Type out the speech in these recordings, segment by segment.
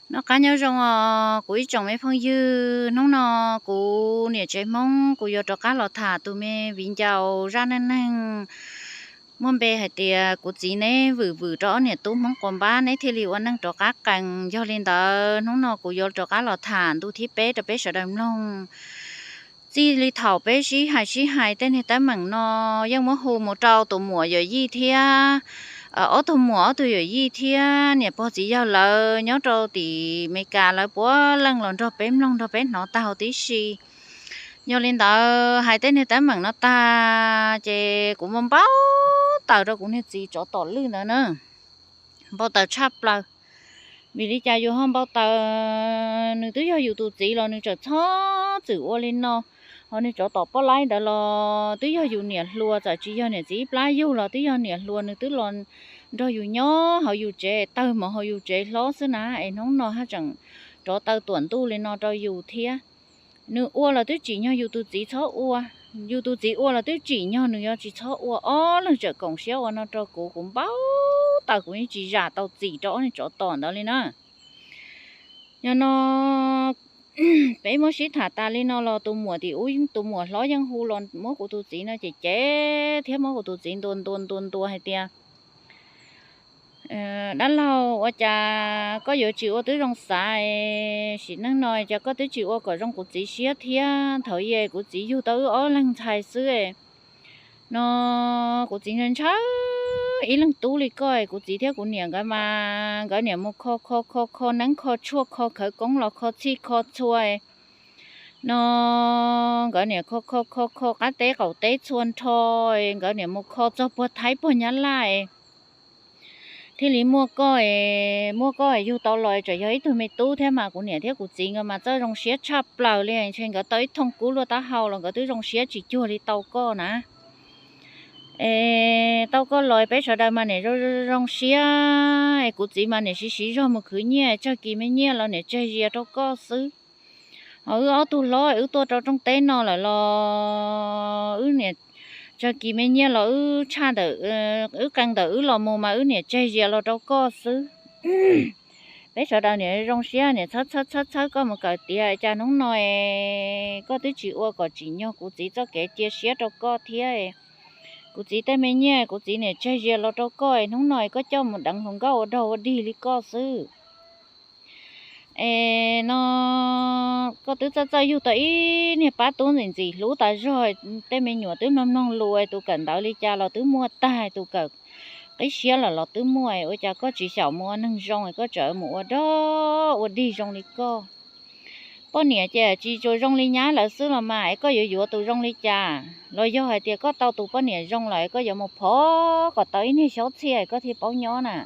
Noj qab nyob zoo os kuv ib tsoom me phooj ywg, hnub no kuv niam tsev Hmoob kuv yuav rov qab los tham tus me viv ncaus zaj neej neeg muaj npe hais tias kuv txiv neb vwm vwm rau ob niam tub Hmoob quas npab neb thiaj li ua neej rov qab qees. Yog li ntawd hnub no kuv yuav rov qab los tham ntu thib peb rau peb sawv daws mloog. Txij li thaum peb sib hais sib hais tej niag teeb meem no yeej muab hu mus rau tus muam yawm yij thiab ob tug muam ob tug yawm yij thiab niam pog txiv yawg lawv nyob rau tim Meskas lawv puav leej los nrog peb mloog nrog peb hnov tag huv tib si. Yog li ntawd hais tej niag teeb meem no tag ces kuv npau taws rau kuv niag txiv tsov tom lwj ntawd na. Npau taws tshaj plaws. Vim li cas yus ho npau taws? Nws twb yog yus tus txiv los nws tseem txhob txwm ua li no. Ho nws tsov tom poj laib ntawd los twb yog yus niam hluas, txawm tsis yog niam txiv ib plab yug los twb yog niam hluas, nws twb los nrog yus nyob hauv yus tsev, tawg mov hauv yus tsev hlob xwb na. Es hnub no haj tseem rov taw tuam ntuj li no rau yus thiab. Nws ua los twb tsim nyog yus tus txiv txhob ua, yus tus txiv ua los twb tsim nyog nws yuav tsis txhob ua. Ob leeg tseem koom siab ua no rau kuv, kuv npau taws kuv yeej tsis zam tau txim rau ob niag tsov tom ntawd li na. Yog no peb muab sib tham tas li no los tus muam tim ub, tus muam hlob yeej hu los muab kuv tus txiv no cem cem thiab muab kuv tus txiv ntuas ntuas ntuas ntuas hais tias, dab laug, ua cas koj yuav tsis ua twb zoo xav, sim neej no cas koj twb tsis ua kom zoo kuv txiv siab thiab? Thaum ub kuv txiv yug tau wb ob leeg ntxhais xwb no, kuv txiv ntshaw ntshaw ib leeg tub li koj. Kuv txiv thiab kuv niam nkawd mas nkawd niam mus kho kho kho kho neeb kho tshuaj kho khawv koob los kho txhij kho txhua no, nkawd niam kho kho kho kho qab teb qaum teb txhua nrho, nkawd niam mus kho txog puag Thaib puag Nyab Laj thiaj li muaj koj. Muaj koj yug tau los tseem yog ib tug me tub thiab mas kuv niam thiab kuv txiv nkawd mas txawj zoo siab tshaj plaws li, ntshe nkawd tau ib thooj kub luaj taub hau los nkawd twb zoo siab tsis cuag li tau koj na. Es tau koj los peb sawv daws mas niam zoo zoo siab, es kuv txiv mas niam siv siv zog mus khwv nyiaj, tsawg kis me nyiaj los niam tseg zias rau koj xwb. Ho wb ob tug hlob wb tuaj rau rooj teb no lawm los wb niam tsawg kis me nyiaj los wb tshaj ntawm, wb qee ntawm wb los mus mas wb niam tseg zias los rau koj xwb. Peb sawv daws niam zoo siab, niam txhawb txhawb txhawb txhawb koj mus kawm tiav, cas hnub no koj twb tsis ua kom tsim nyog kuv txiv txoj kev cia siab rau koj thiab. Kuv txiv tej me nyiaj kuv txiv niam tseg zias los rau koj, hnub no koj coj mus deev hluas nkauj ua dog ua dig li koj xwb. Es no koj twb txawj txawj yug tau ib niag pab tub ntxim ntxim hlub tas zog, tej me nyuam twb mloog mloog lus, tus kawm ntawv li cas los twb muaj tag, tus kawm qib siab lawm los twb muaj, ua cas koj tsis xyaum mus ua neeg zoo, koj tseem mus ua dog ua dig zoo li koj? Poj niam ces tsis tsuas zoo li nyab lawv xwb los mas, es koj yuav yuav tus zoo li cas? Los yog hais tias koj tau tus poj niam zoo lawm koj yuav mus phov kom tau ib niag xyob txhiaj koj thiaj paub nyob na.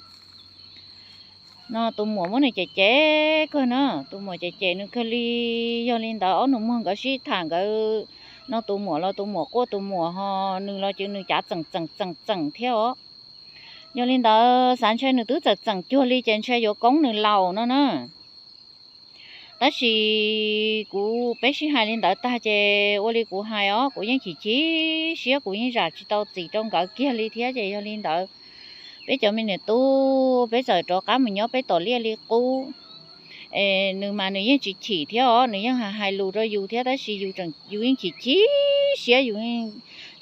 No tus muam muab nws cem cem kawg na, tus muam cem cem nws kawg li. Yog li ntawd ob nus muag nkawd sib tham nkawd, no tus muam los tus muam quaj tus muam, ho nws los ces nws cav txeem txeem txeem txeem thiab os. Yog li ntawd xav ntshe nws twb txawm txeem cuag li ces ntshe yuav koob nws laus no na. Tab sis kuv peb sib hais li ntawd tag ces ua li kuv hais os, kuv yeej chim chim siab, kuv yeej zam tsis tau txim rau nkawd kiag li thiab. Ces yog li ntawd peb cov me niam tub peb txawm rov qab mus nyob peb tom liaj li qub. Es nws mas nws yeej tsis chim thiab os, nws yeej hais hais lus rau yus thiab, tab sis yus yeej chim chim siab, yus yeej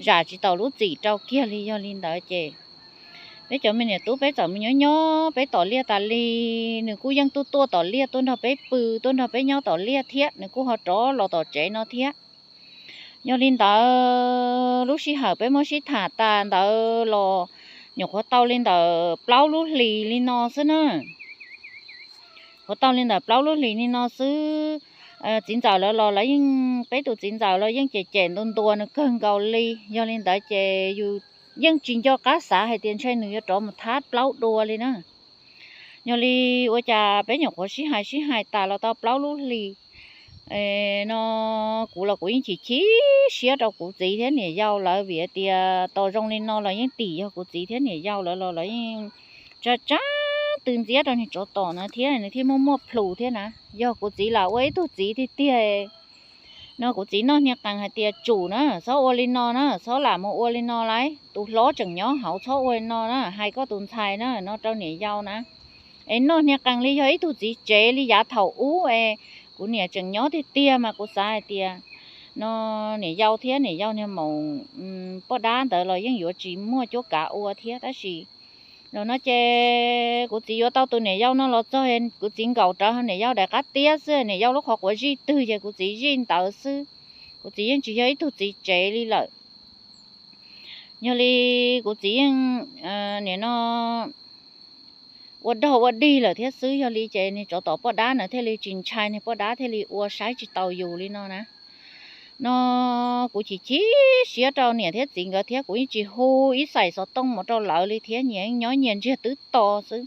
zam tsis tau lub txim rau kiag li. Yog li ntawd ces peb cov me niam tub peb txawm mus nyob nyob peb tom liaj tas li. Nws kuj yeej tuaj tuaj tom liaj, tuaj nrog peb pw, tuaj nrog peb nyob tom liaj thiab, nws kuj ho rov los tom tsev no thiab. Yog li ntawd lub sij hawm peb muab sib tham tas ntawd los nyuam qhuav tau li ntawm plaub lub hlis li no xwb na. Qhuav tau li ntawm plaub lub hlis li no xwb. Txiv ntxawm lawv los lawv yeej, peb tus txiv ntxawm los yeej cem cem ntuas ntuas nws kawg nkaus li. Yog li ntawd ces yus yeej tsis nco qab xav hais tias ntshe nws yuav rov mus thab plaub dua li na. Yog li ua cas peb nyuam qhuav sib hais sib hais tas los tau plaub lub hlis no, kuv los kuv yeej chim chim siab rau kuv txiv thiab niam yau lawv, vim tias tos zoo li no los yeej tim yog kuv txiv thiab niam yau lawv los lawv yeej tsa tsa tw ntxiab rau niag tsov tom no thiab nws thiaj muaj muaj plhus thiab na. Yog kuv txiv lam ua ib tug txiv tiag tiag no kuv txiv noj niag qees hais tias tsum na, txhob ua li no na, txhob lam mus ua li no lauj, tus hlob tseem nyob hauv, txhob ua li no na, hais koj tus ntxhais na no rau niam yau na. es noj niag qees li yog ib tug txiv tsev li yav thaum ub es kuv niam tseem nyob tiag tiag mas kuv xav hais tias no niam yau thiab niam yau niag maum poj dab ntawd los yeej yuav tsis muaj cuab kav ua thiab. Tab sis zaum no ces kuv txiv yuav tau tus niam yau no los txog, kuv txiv nkaum rawv niam yau daim qab tiab xwb, niam yau lub qhov quav zij twg ces kuv txiv zij ntawd xwb. Kuv txiv yeej tsis yog ib tug txiv tsev li lawm. Yog li kuv txiv yeej nim no ua dog ua dig lawm thiab xwb. Yog li ces niag tsov tom poj dab na thiaj li tsis ntshai, niag poj dab thiaj li ua saib tsis taus yus li no na. No kuv chim chim siab rau niam thiab txiv nkawd thiab kuv yeej tsis hu ib xais xov tooj mus rau lawv li thiab, nyias nyob nyias ntsiag twb to xwb.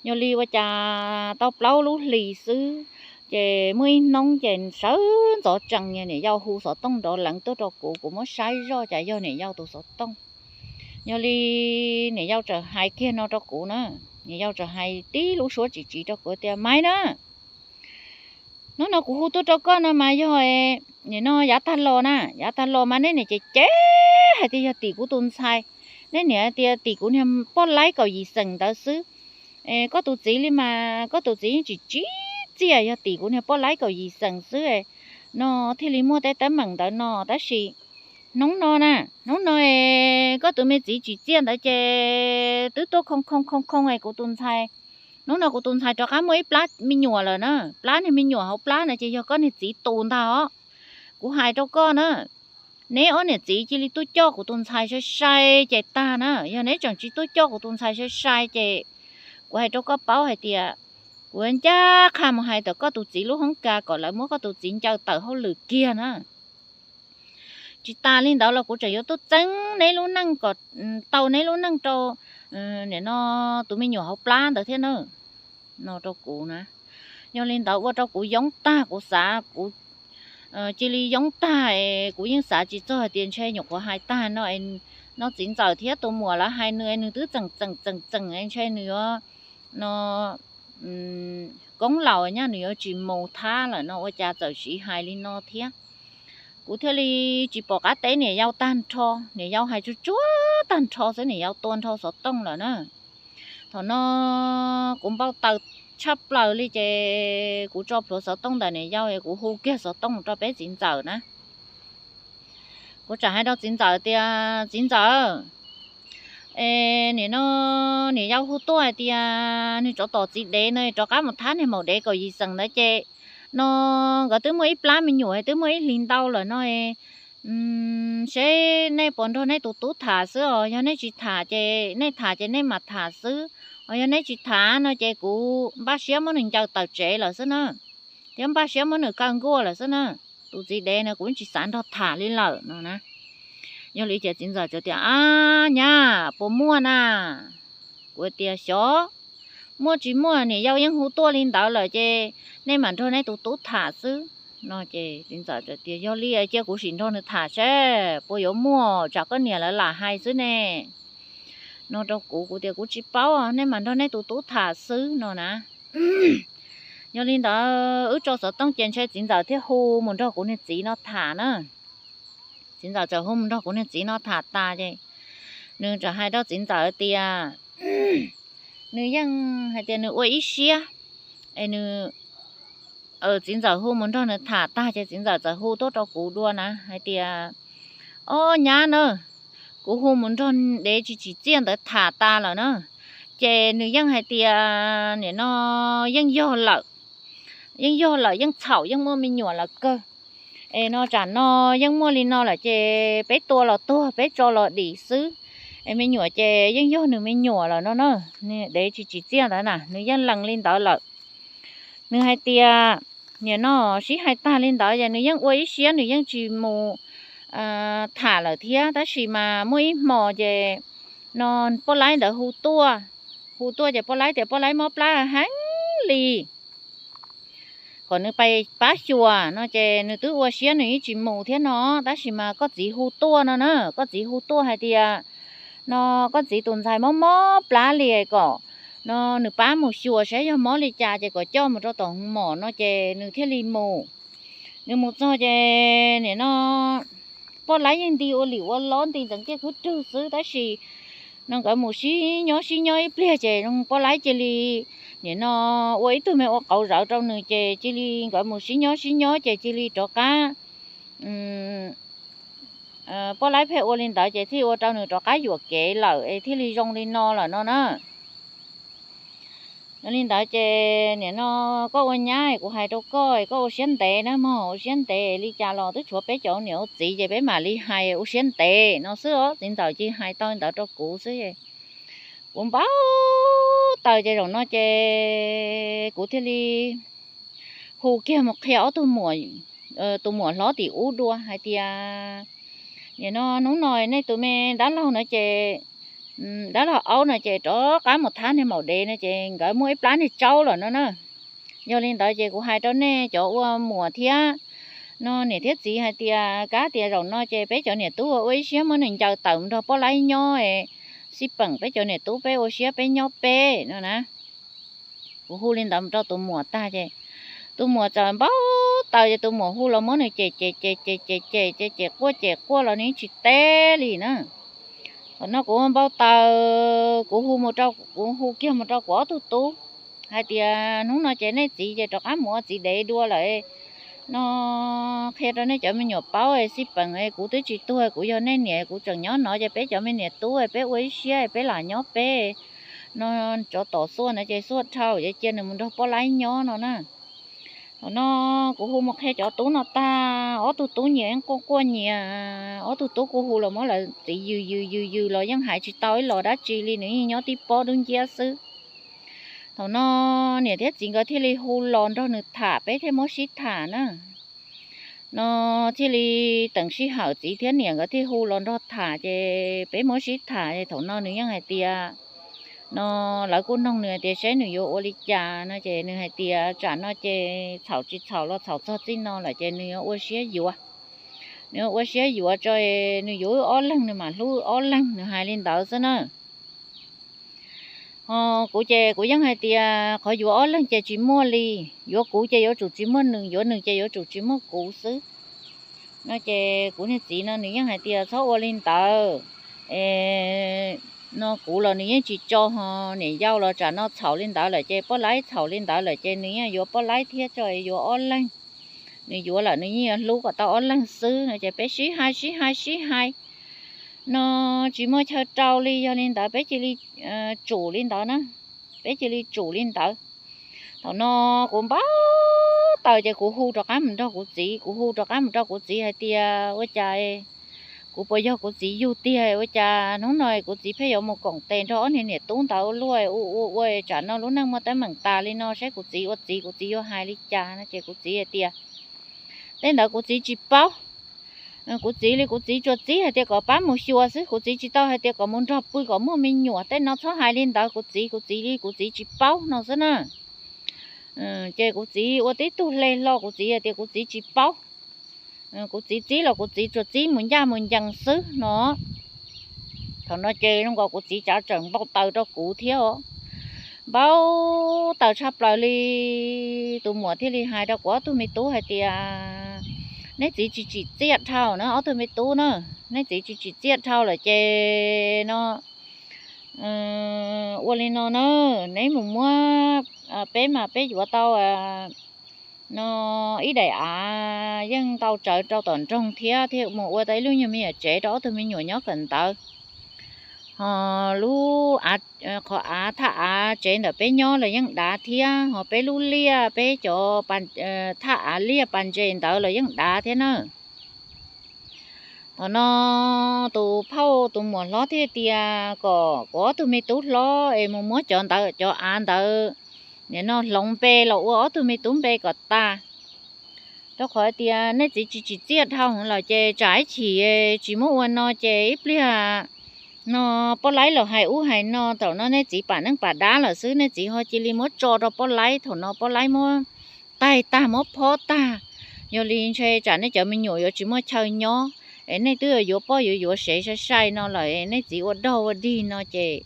Yog li ua cas tau plaub lub hlis xwb, ces muaj ib hnub ces sawv ntxov tsees niam yau hu xov tooj nrov leev tuaj rau kuv, kuv muab saib zoj cas yog niam yau tus xov tooj. Yog li niam yau txawm hais kiag no rau kuv na, niam yau txawm hais tib lub suab tsis tsiv rau kuv tias, Maiv na, hnub no kuv hu tuaj rau koj no mas yog nim no yav tag los na, yav tag los mas neb niam ces cem hais tias yog tim kuv tus ntxhais, neb niam tias tim kuv niag poj laib kaum yim xeem ntawd xwb. Koj tus txiv li mas koj tus txiv yeej tsis tsim txiaj, yog tim kuv niag poj laib kaum yim xeem xwb. No thiaj li muaj tej teeb meem ntawd no. Tab sis hnub no na, hnub no koj tus me txiv tsim txiaj ntawd ces twb tuaj khoo khoo khoo khoo es kuv tus ntxhais, hnub no kuv tus ntxhais rov qab muaj ib plab me nyuam lawm na. Plab niag me nyuam hauv plab na ces yog koj niag txiv tus ntag os. Kuv hais rau koj na, neb ob niam txiv cia li tuaj coj kuv tus ntxhais sai sai ces tag na. Yog neb tseem tsis tuaj coj kuv tus ntxhais sai sai ces kuv hais rau koj paub hais tias kuv ncaj qha mus hais tom koj tus txiv lub hoob kas kom lawv muab koj tus txiv ncaws tawm hauj lwm kiag na. Tsis tas li ntawd los kuv tseem yuav tuaj txeeb neb lub neej kom tau neb lub neej rau nim no tus me nyuam hauv plab ntawd thiab na, no rau kuv na. Yog li ntawd ua rau kuv yoob tag, kuv xav kuv cia li yoob tag. Kuv yeej xav tsis txog hais tias ntshe nyuam qhuav hais tag no, no txiv ntxawm thiab tus muam lawv hais nws, nws twb txeem txeem txeem txeem ntshe nws yuav no koob laus nyaj nws yuav tsis mus thab lawm no, ua cas txawm siv hais li no thiab. Kuv thiaj li tsis pom qab teb niam yau tag nrho, niam yau hais tsuag tsuag tag nrho xwb, niam yau tua nrho xov tooj lawm na. Thaum no kuv npau taws tshaj plaws li ces kuv tso plhuav xov tooj ntawm niam yau es kuv hu kiag xov tooj rau peb txiv ntxawm na. Kuv txawm hais rau txiv ntxawm tias, Txiv ntxawm, es nim no niam yau hu tuaj hais tias nws tsov tom txiv dev no rov qab mus thab niag maum dev kaum yim xeem ntawd ces no nkawd twb muaj ib plab me nyuam, twb muaj ib hlis ntau lawm no, seb nej puas nrog nej tus tub tham xwb os. Yog nej tsis tham ces, nej tham ces nej mam tham xwb, os yog nej tsis tham no ces kuv npaj siab muab nws ncaws tawm tsev lawm xwb na, thiab npaj siab muab nws kaw nkuaj lawm xwb na. Tus txiv dev no kuv tsis xav nrog tham li lawm no na. Yog li ces txiv ntxawm txawm tias, Ab nyab, puas muaj na? Kuv tias, Xyov, muaj tsis muaj niam yau yeej hu tuaj li ntawd lawm ces nej mam nrog nej tus tub tham xwb no. Ces txiv ntxawm tias, Yog li cia kuv sim nrog nws tham seb puas yuav muaj, tsam koj niam lawv lam hais xwb ne, no rau kuv. Kuv tias, Kuv tsis paub, nej mam nrog nej tus tub tham xwb no na. Yog li ntawd wb tso xov tooj ces ntshe txiv ntxawm thiaj hu mus nrog kuv niag txiv no tham na. Txiv ntxawm txawm hu mus nrog kuv niag txiv no tham tas ces nws txawm hais rau txiv ntxawm tias nws yeej hais tias nws ua ib siab es nws, txiv ntxawm hu mus nrog nws tham tag ces txiv ntxawm txawm hu tuaj rau kuv dua na hais tias, Ob nyab na, kuv hu mus nrog dev tsis tsim txiaj ntawd tham tas lawm na, ces nws yeej hais tias nim no yeej yog lawm, yeej yog lawm, yeej txhaum, yeej muaj me nyuam lawm kawg. Es no tsam no yeej muaj li no lawm ces peb tua los tuag, peb tso los dim xwb. Es me nyuam ces yeej yog nws me nyuam lawm no na. Dev tsis tsim txiaj ntawd na nws yeej lees li ntawd lawm. Nws hais tias nim no sib hais tag li ntawd ces nws yeej ua ib siab nws yeej tsis mus tham lawm thiab, tab sis mas muaj ib hmos ces no poj laib ntawd hu tuaj, hu tuaj ces poj laib tias poj laib mob plab heev li, kom nws pab xyuas no ces nws twb ua siab nws yeej tsis mus thiab no, tab sis mas koj txiv hu tuaj no na, koj txiv hu tuaj hais tias no koj txiv tus ntxhais mob mob plab li kom no nws pab mus xyuas saib yog mob li cas ces kom coj mus rau tom hoo mom no ces nws thiaj li mus. Nws mus txog ces nim no poj laib yeej nti ua lim ua lob nti ntxeev tiaj khwb rwg xwb, tab sis no nkawd mus sib nyob sib nyob ib pliag ces poj laib cia li Nim no ua ib tug me ua qauv zawv rau nws ces cia li nkawd mus sib nyob sib nyob ces cia li rov qab, poj laib pheej ua li ntawd ces thiaj ua rau nws rov qab yuam kev lawm es thiaj li zoo li no lawm no na. Yog li ntawd ces nim no koj ua nyab kuv hais rau koj, koj ua siab ntev na mog, ua siab ntev li cas los twb tshuav peb cov niam ua txiv ces peb mam li hais ua siab ntev no xwb os. Txiv ntxawm cia li hais tau li ntawd rau kuv xwb. Kuv npau taws ces zaum no ces kuv thiaj li hu kiag mus qhia ob tug muam, tus muam hlob tim ub dua hais tias, nim no hnub no nej tus me dab laug no ces, dab laug aub no ces rov qab mus thab niag maum dev no ces nkawd muaj ib plab niag tsaub lawm no na. Yog li ntawd ces kuv hais rau nej cov ua muam thiab no niam thiab txiv hais tias, kab tias zaum no ces peb cov niam tub ua ib siab muab nws ncaws tawm nrog poj laib nyob, xij peem peb cov niam tub peb ua siab peb nyob peb no na. Kuv hu li ntawd mus rau tus muam tag ces tus muam txawm npau taws ces tus muam hu los muab nws cem cem cem cem cem cem ces cem quaj cem quaj los nws tsis teb li na. Thaum no kuv npau taws, kuv hu mus rau, kuv hu kiag mus rau kuv ob tug tub hais tias, hnub no ces nej txiv ces rov qab mus ua txiv dev dua lawm no. Qhia rau nej cov me nyuam paub, xij peem kuv twb tsis tuag, kuv yog nej niam, kuv tseem nyob no ces peb cov me niam tub peb ua ib siab peb lam nyob peb no. Tsov tom xuaj no ces xuaj dhau ces cia nws mus nrog poj laib nyob no na. Thaum no kuv hu mus qhia cov tub no tag, ob tug tub nyias quaj quaj nyias, ob tug tub kuv hu los muab lawv txiv yws yws yws yws los yeej hais tsis tau ib los dab tsi li, nws yeej nyob tib pob dub nciab xwb. Thaum no niam thiab txiv nkawd thiaj li hu los nrog nws tham, peb thiaj muab sib tham na. No thiaj li teem sij hawm txiv thiab niam nkawd thiaj hu los nrog tham ces peb muab sib tham. Thaum no nws yeej hais tias, no lawv kuj noog nws tias seb nws yuav ua li cas no ces nws hais tias tsam no ces txhaum tsis txhaum los txhaum txog txij no lawm ces nws yuav ua siab yuav. Nws yuav ua siab yuav tso, nws yuav wb ob leeg nws mam hlub ob leeg, nws hais li ntawd xwb na. Ho kuv ces kuv yeej hais tias qhov yuav ob leeg ces tsis muaj li, yuav kuv ces yuav tsum tsis muaj nws, yuav nws ces yuav tsum tsis muaj kuv xwb no ces kuv niag txiv no nws yeej hais tias txhob ua li ntawd. No kuv los nws yeej tsis tso, ho niam yau los tsam no txhaum li ntawd lawm ces poj laib txhaum li ntawd lawm ces nws yeej yuav poj laib thiab tso, yuav ob leeg. Nws yuav lawm nws yeej yuav hlub kom tau ob leeg xwb no ces peb sib hais sib hais sib hais no tsis muaj chaw rau li. Yog li ntawd peb cia li tsum li ntawd na, peb cia li tsum li ntawd. Thaum no kuv npau taws ces kuv hu rov qab mus nrog kuv txiv, kuv hu rov qab mus rau kuv txiv hais tias ua cas kuv puas yog kuv txiv yug tiag, ua cas hnub no kuv txiv pheej yuav mus koom tes nrog ob niag niam tub ntawd luaj, ua ua ua tsam no lub neej muaj teeb meem tas li no, saib kuv txiv ua txiv kuv txiv yuav hais li cas no ces kuv txiv hais tias tej ntawd kuv txiv tsis paub. Kuv txiv li kuv txiv tsuas txib hais tias kom pab mus xyuas xwb, kuv txiv tsis tau hais tias kom mus nrog pw kom muaj me nyuam, tej no txhob hais li ntawd kuv txiv, kuv txiv li kuv txiv tsis paub no xwb na. Ces kuv txiv ua tib tug hle hlo, kuv txiv hais tias kuv txiv tsis paub. Kuv txiv txib los kuv txiv tsuas txib mus ncaj mus ncees xwb no. Thaum no ces zoo nkaus kuv txiv tsav tseem npau taws rau kuv thiab os. Npau taws tshaj plaws li, tus muam thiaj li hais rau kuv ob tug me tub hais tias neb txiv tsis tsim txiaj dhau na, ob tug me tub na, neb txiv tsis tsim txiaj dhau lawm ces no ua li no na, neb mus muab, peb mas peb yuav tau no ib daim av yeej ntau tsawv rau tom nroog thiab, thiaj mus ua tau ib lub nyuag me nyuam tsev rau ob tug me nyuam nyob kawm ntawv. Ho lub qhov av thaj av tsev ntawm peb nyob los yeej dav thiab, ho peb lub liaj peb cov thaj av liaj pas ntses ntawd los yeej dav thiab na. Thaum no tus phauj tus muam hlob thiaj tias kom kuv ob tug me tub hlob es mus muab cov ntawd cov av ntawd nim no hloov npe los ua ob tug me tub npe kom tas, rau qhov tias nej txiv tsis tsim txiaj dhau heev lawm ces tsam ib chim tsis muab ua no ces ib pliag no poj laib los hais ub hais no, thaum no nej txiv pam neej pam dab lawm xwb, nej txiv ho cia li muab tso rau poj laib, thaum no poj laib muab taig tag muab phob tag. Yog li ntshe tsam nej cov me nyuam yuav tsis muaj chaw nyob, es nej twb yuav yuav poj yuav yuav sev sai sai no lawm, nej txiv ua dog ua dig no ces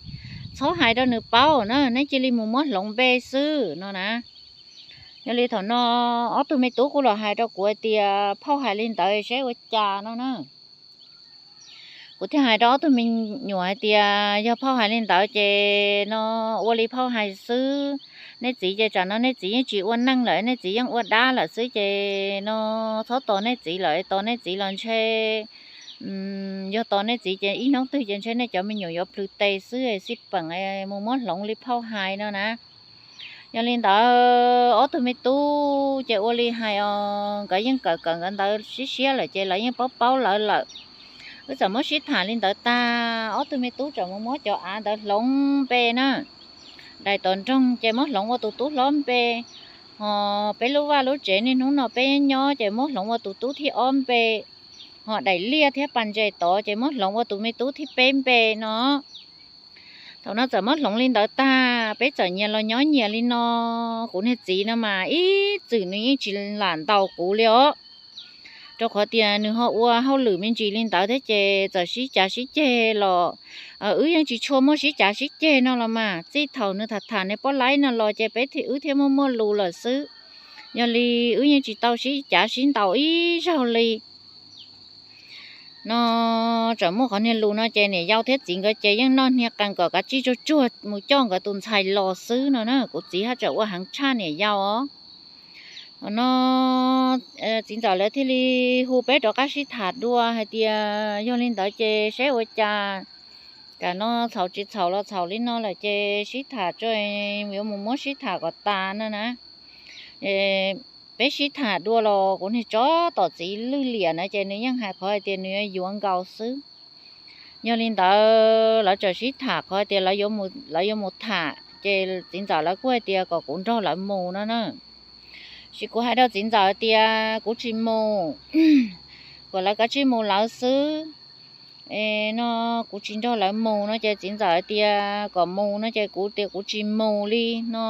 txhob hais rau nws paub na, neb cia li mus muab hloov npe xwb no na. Yog li thaum no ob tug me tub kuj los hais rau kuv hais tias phauj hais li ntawd seb ua cas no na. Kuv thiaj hais rau ob tug me nyuam hais tias yog phauj hais li ntawd ces no ua li phauj hais xwb, nej txiv ces tsam no nej txiv yeej tsis ua neej lawm, nej txiv yeej ua dab lawm xwb ces no txhob tos nej txiv lawm, tos nej txiv los ntshe, yog tos nej txiv ces ib hnub twg ces ntshe nej cov me nyuam yuav plhws tes xwb, xij peem mus muab hloov li phauj hais no na. Yog li ntawd ob tug me tub ces ua li hais os, nkawd yeej kawm kawm nkawd ntawd siab siab lawm ces lawv yeej paub paub lawv lawm. Wb txawm muab sib tham li ntawd tag, ob tug me tub txawm mus muab cov av ntawd hloov npe na. Daim tom nroog ces muab hloov ua tus tub hlob npe, ho peb lub vaj lub tsev niaj hnub no peb nyob ces muab hloov ua tus tub thib ob npe, ho daim liaj thiab pas ntses tod ces muab hloov ua tus me tub thib peb npe no. Thaum no txawm muab hloov li ntawd tag, peb txawm nyias los nyob nyias li no. Kuv niag txiv no mas ib txwm nws yeej tsis lam ntaus kuv li os, rau qhov tias nws ho ua hauj lwm me ntsis li ntawd thiab ces txawm sib cav sib ceg los wb yeej tsis tshua muaj sib cav sib ceg no los mas. Txij thaum nws tham tham niag poj laib no los ces peb wb thiaj muaj muaj lus lawm xwb. Yog li wb yeej tsis tau sib cav sib ntaus ib zaug li. No txawm muaj qhov niag lus no ces niam yau thiab txiv nkawd ces yeej noj hnia qees kom kav tsij tsuag tsuag mus coj nkawd tus ntxhais los xwb no na. Kuv txiv haj tseem ua heev tshaj niam yau os. Thaum no txiv ntxawm lawv thiaj li hu peb rov qab sib tham dua hais tias yog li ntawd ces seb ua cas, tam no txhaum tsis txhaum los txhaum li no lawm ces sib tham tso, yuav mus muab sib tham kom tas no na. Peb sib tham dua los kuv niag tsov tom txiv lwj liam na ces nws yeej hais qhov hais tias nws yuav yuav nkaus xwb. Yog li ntawd lawv txawm sib tham qhov tias lawv yuav mus tham ces txiv ntxawm lawv kuj hais tias kom kuv nrog lawv mus no na. Sis kuv hais rau txiv ntxawm tias kuv tsis mus, kom lawv kav tsij mus lawv xwb. No kuv tsis nrog lawv mus no ces txiv ntxawm tias kom mus no ces kuv tias kuv tsis mus li no.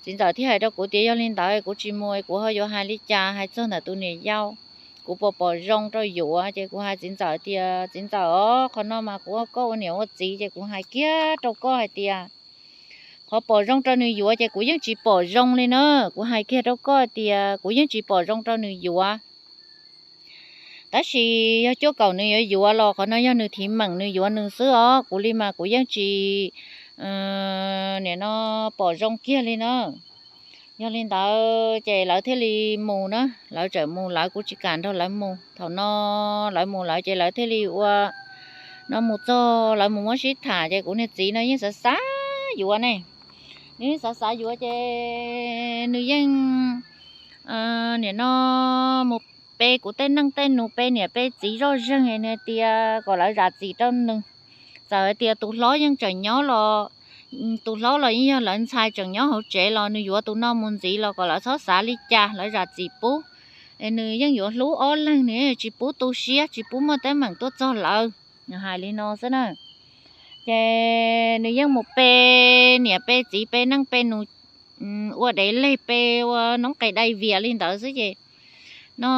Txiv ntxawm thiaj hais rau kuv tias yog li ntawd kuv tsis mus kuv ho yuav hais li cas hais txog ntawm tus niam yau, kuv puas pom zoo rau yuav. Ces kuv hais txiv ntxawm tias txiv ntxawm os, qhov no mas kuv ua koj ua niam ua txiv ces kuv hais kiag rau koj hais tias qhov pom zoo rau nws yuav ces kuv yeej tsis pom zoo li na. Kuv hais kiag rau koj tias kuv yeej tsis pom zoo rau nws yuav. Tab sis yog cuaj kaum nws yuav yuav los qhov no yog nws thiv meem nws yuav nws xwb os, kuv li mas kuv yeej tsis, nim no pom zoo kiag li na. Yog li ntawd ces lawv thiaj li mus na, lawv txawm mus lawv, kuv tsis kam nrog lawv mus. Thaum no lawv mus lawv ces lawv thiaj li ua, no mus txog lawv mus muab sib tham ces kuv niag txiv no yeej xav xav yuav ne. Nws yeej xav xav yuav ces nws yeej, nim no mus pe kuv tej neej tej nus, pe niam pe txiv zoj zeeg nws tias kom lawv zam txim rau nws. Txawm hais tias tus hlob yeej tseem nyob los, tus hlob los yeej yog lawv ntxhais tseem nyob hauv tsev los nws yuav tus no mus ntxiv los kom lawv txhob xav li cas, lawv zam txim pub. Nws yeej yuav hlub ob leeg, nws yeej tsis pub tu siab, tsis pub muaj teeb meem tuaj txog lawv. Nws hais li no xwb na. Ces nws yeej mus pe niam pe txiv, pe neej pe nus, ua dev leg, pe ua noob qes dai vias li ntawd xwb ces no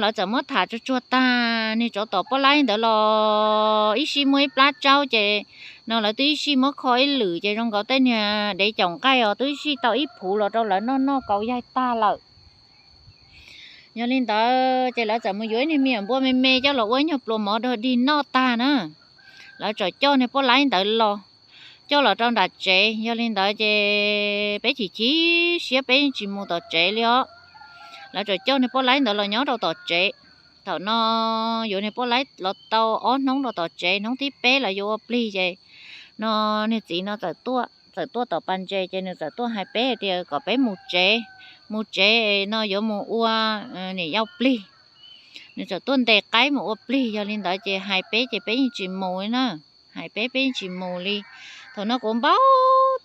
lawv txawm muab tham tsuag tsuag tag, niag tsov tom poj laib ntawd los ib sij muaj ib plab tsaub ces no lawv twb ib sij muab kho ib lwm ces zoo nkaus tej niag dev caum nqaij os twb ib sij tau ib phuv los rau lawv noj noj kaus yaig tag lawm. Yog li ntawd ces lawv txawm mus yuav ib niag me nyuam npua me me coj los ua ib nyuag pluas mov dog dig noj tag na. Lawv txawm coj niag poj laib ntawd los, coj los rau nram tsev. Yog li ntawd ces peb chim chim siab peb yeej tsis mus tom tsev li os. Lawv txawm coj niag poj laib ntawd los nyob rau tom tsev. Thaum no yuav niag poj laib los tau ob hnub rau tom tsev, hnub thib peb lawv yuav ua plig ces no niag txiv no txawm tuaj, txawm tuaj tom pas ntses ces nws txawm tuaj hais peb tias kom peb mus tsev, mus tsev no yuav mus ua niam yau plig. Nws txawm tuaj ntes qaib mus ua plig, yog li ntawd ces hais peb ces peb yeej tsis mus li na. Hais peb peb yeej tsis mus li. Thaum no kuv npau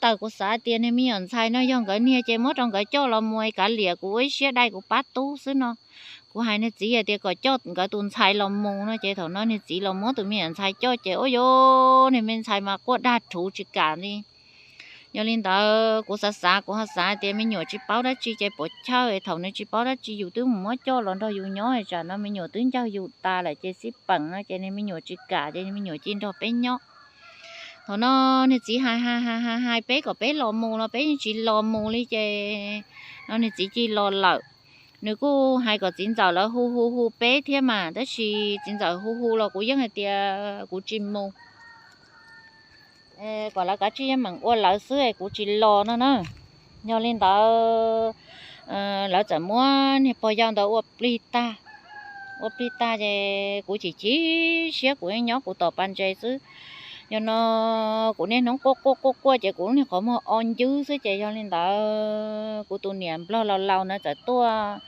taws, kuv xav tias niag me nyuam ntxhais no yog nkawd niag ces muab rau nkawd coj los mus, kav liam kuv ua ib siab dai kuv pab tub xwb no. Kuv hais niag txiv hais tias kom coj nkawd tus ntxhais los mus no ces thaum no niag txiv los muab tus me nyuam ntxhais coj ces ua yuav niag me ntxhais mas quaj dag rhuv tsis kam li. Yog li ntawd kuv xav xav kuv ho xav tias me nyuam tsis paub dab tsi ces puas chawj, thaum nws tsis paub dab tsi yus twb mus muab coj los nrog yus nyob, tsam no me nyuam twb ncawg yus tas lawm ces xij peem no ces niag me nyuam tsis kam ces me nyuam cia nrog peb nyob. Thaum no niag txiv hais hais hais hais peb kom peb los mus los peb yeej tsis los mus li ces no niag txiv cia los lawm. Nws kuj hais kom txiv ntxawm lawv hu hu hu peb thiab mas, tab sis txiv ntxawm hu hu los kuv yeej hais tias kuv tsis mus, kom lawv kav tsij yeej meem ua lawv xwb es kuv tsis los no na. Yog li ntawd lawv txawm muab niag pog yau ntawd ua plig tag. Ua plig tag ces kuv chim chim siab, kuv yeej nyob kuv tom pas ntses xwb. Yog no kuv niaj hnub quaj quaj quaj quaj ces kuv lub niag qhov muag o ncwb xwb. Ces yog li ntawd kuv tus niam nplog laus laus na txawm tuaj,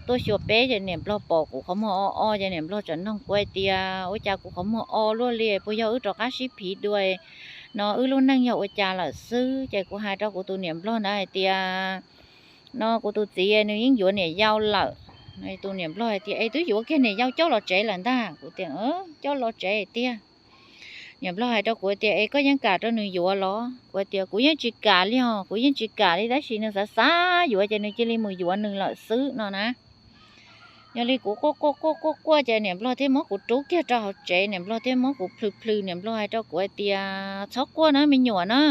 tuaj xyuas peb ces niam nplog pom kuv qhov muag o o ces niam nplog txawm nug kuv hais tias ua cas kuv qhov muag o luaj li, puas yog wb rov qab sib phiv dua no, wb lub neej yog ua cas lawm xwb. Ces kuv hais rau kuv tus niam nplog ntawd hais tias no kuv tus txiv nws yeej yuav niam yau lawm. Tus niam nplog hais tias es twb yuav kiag niam yau coj los tsev lawm ntag. Kuv tias coj los tsev tiag. Niam nplog hais rau kuv tias es koj yeej kam rau nws yuav los? Kuv tias kuv yeej tsis kam li os, kuv yeej tsis kam li, tab sis nws xav xav yuav ces nws cia li mus yuav nws lawm xwb no na. Yog li kuv quaj quaj quaj quaj quaj ces niam nplog thiaj muab kuv rub kiag rau hauv tsev, niam nplog thiaj muab kuv plhws plhws, niam nplog hais rau kuv hais tias txhob quaj na me nyuam na.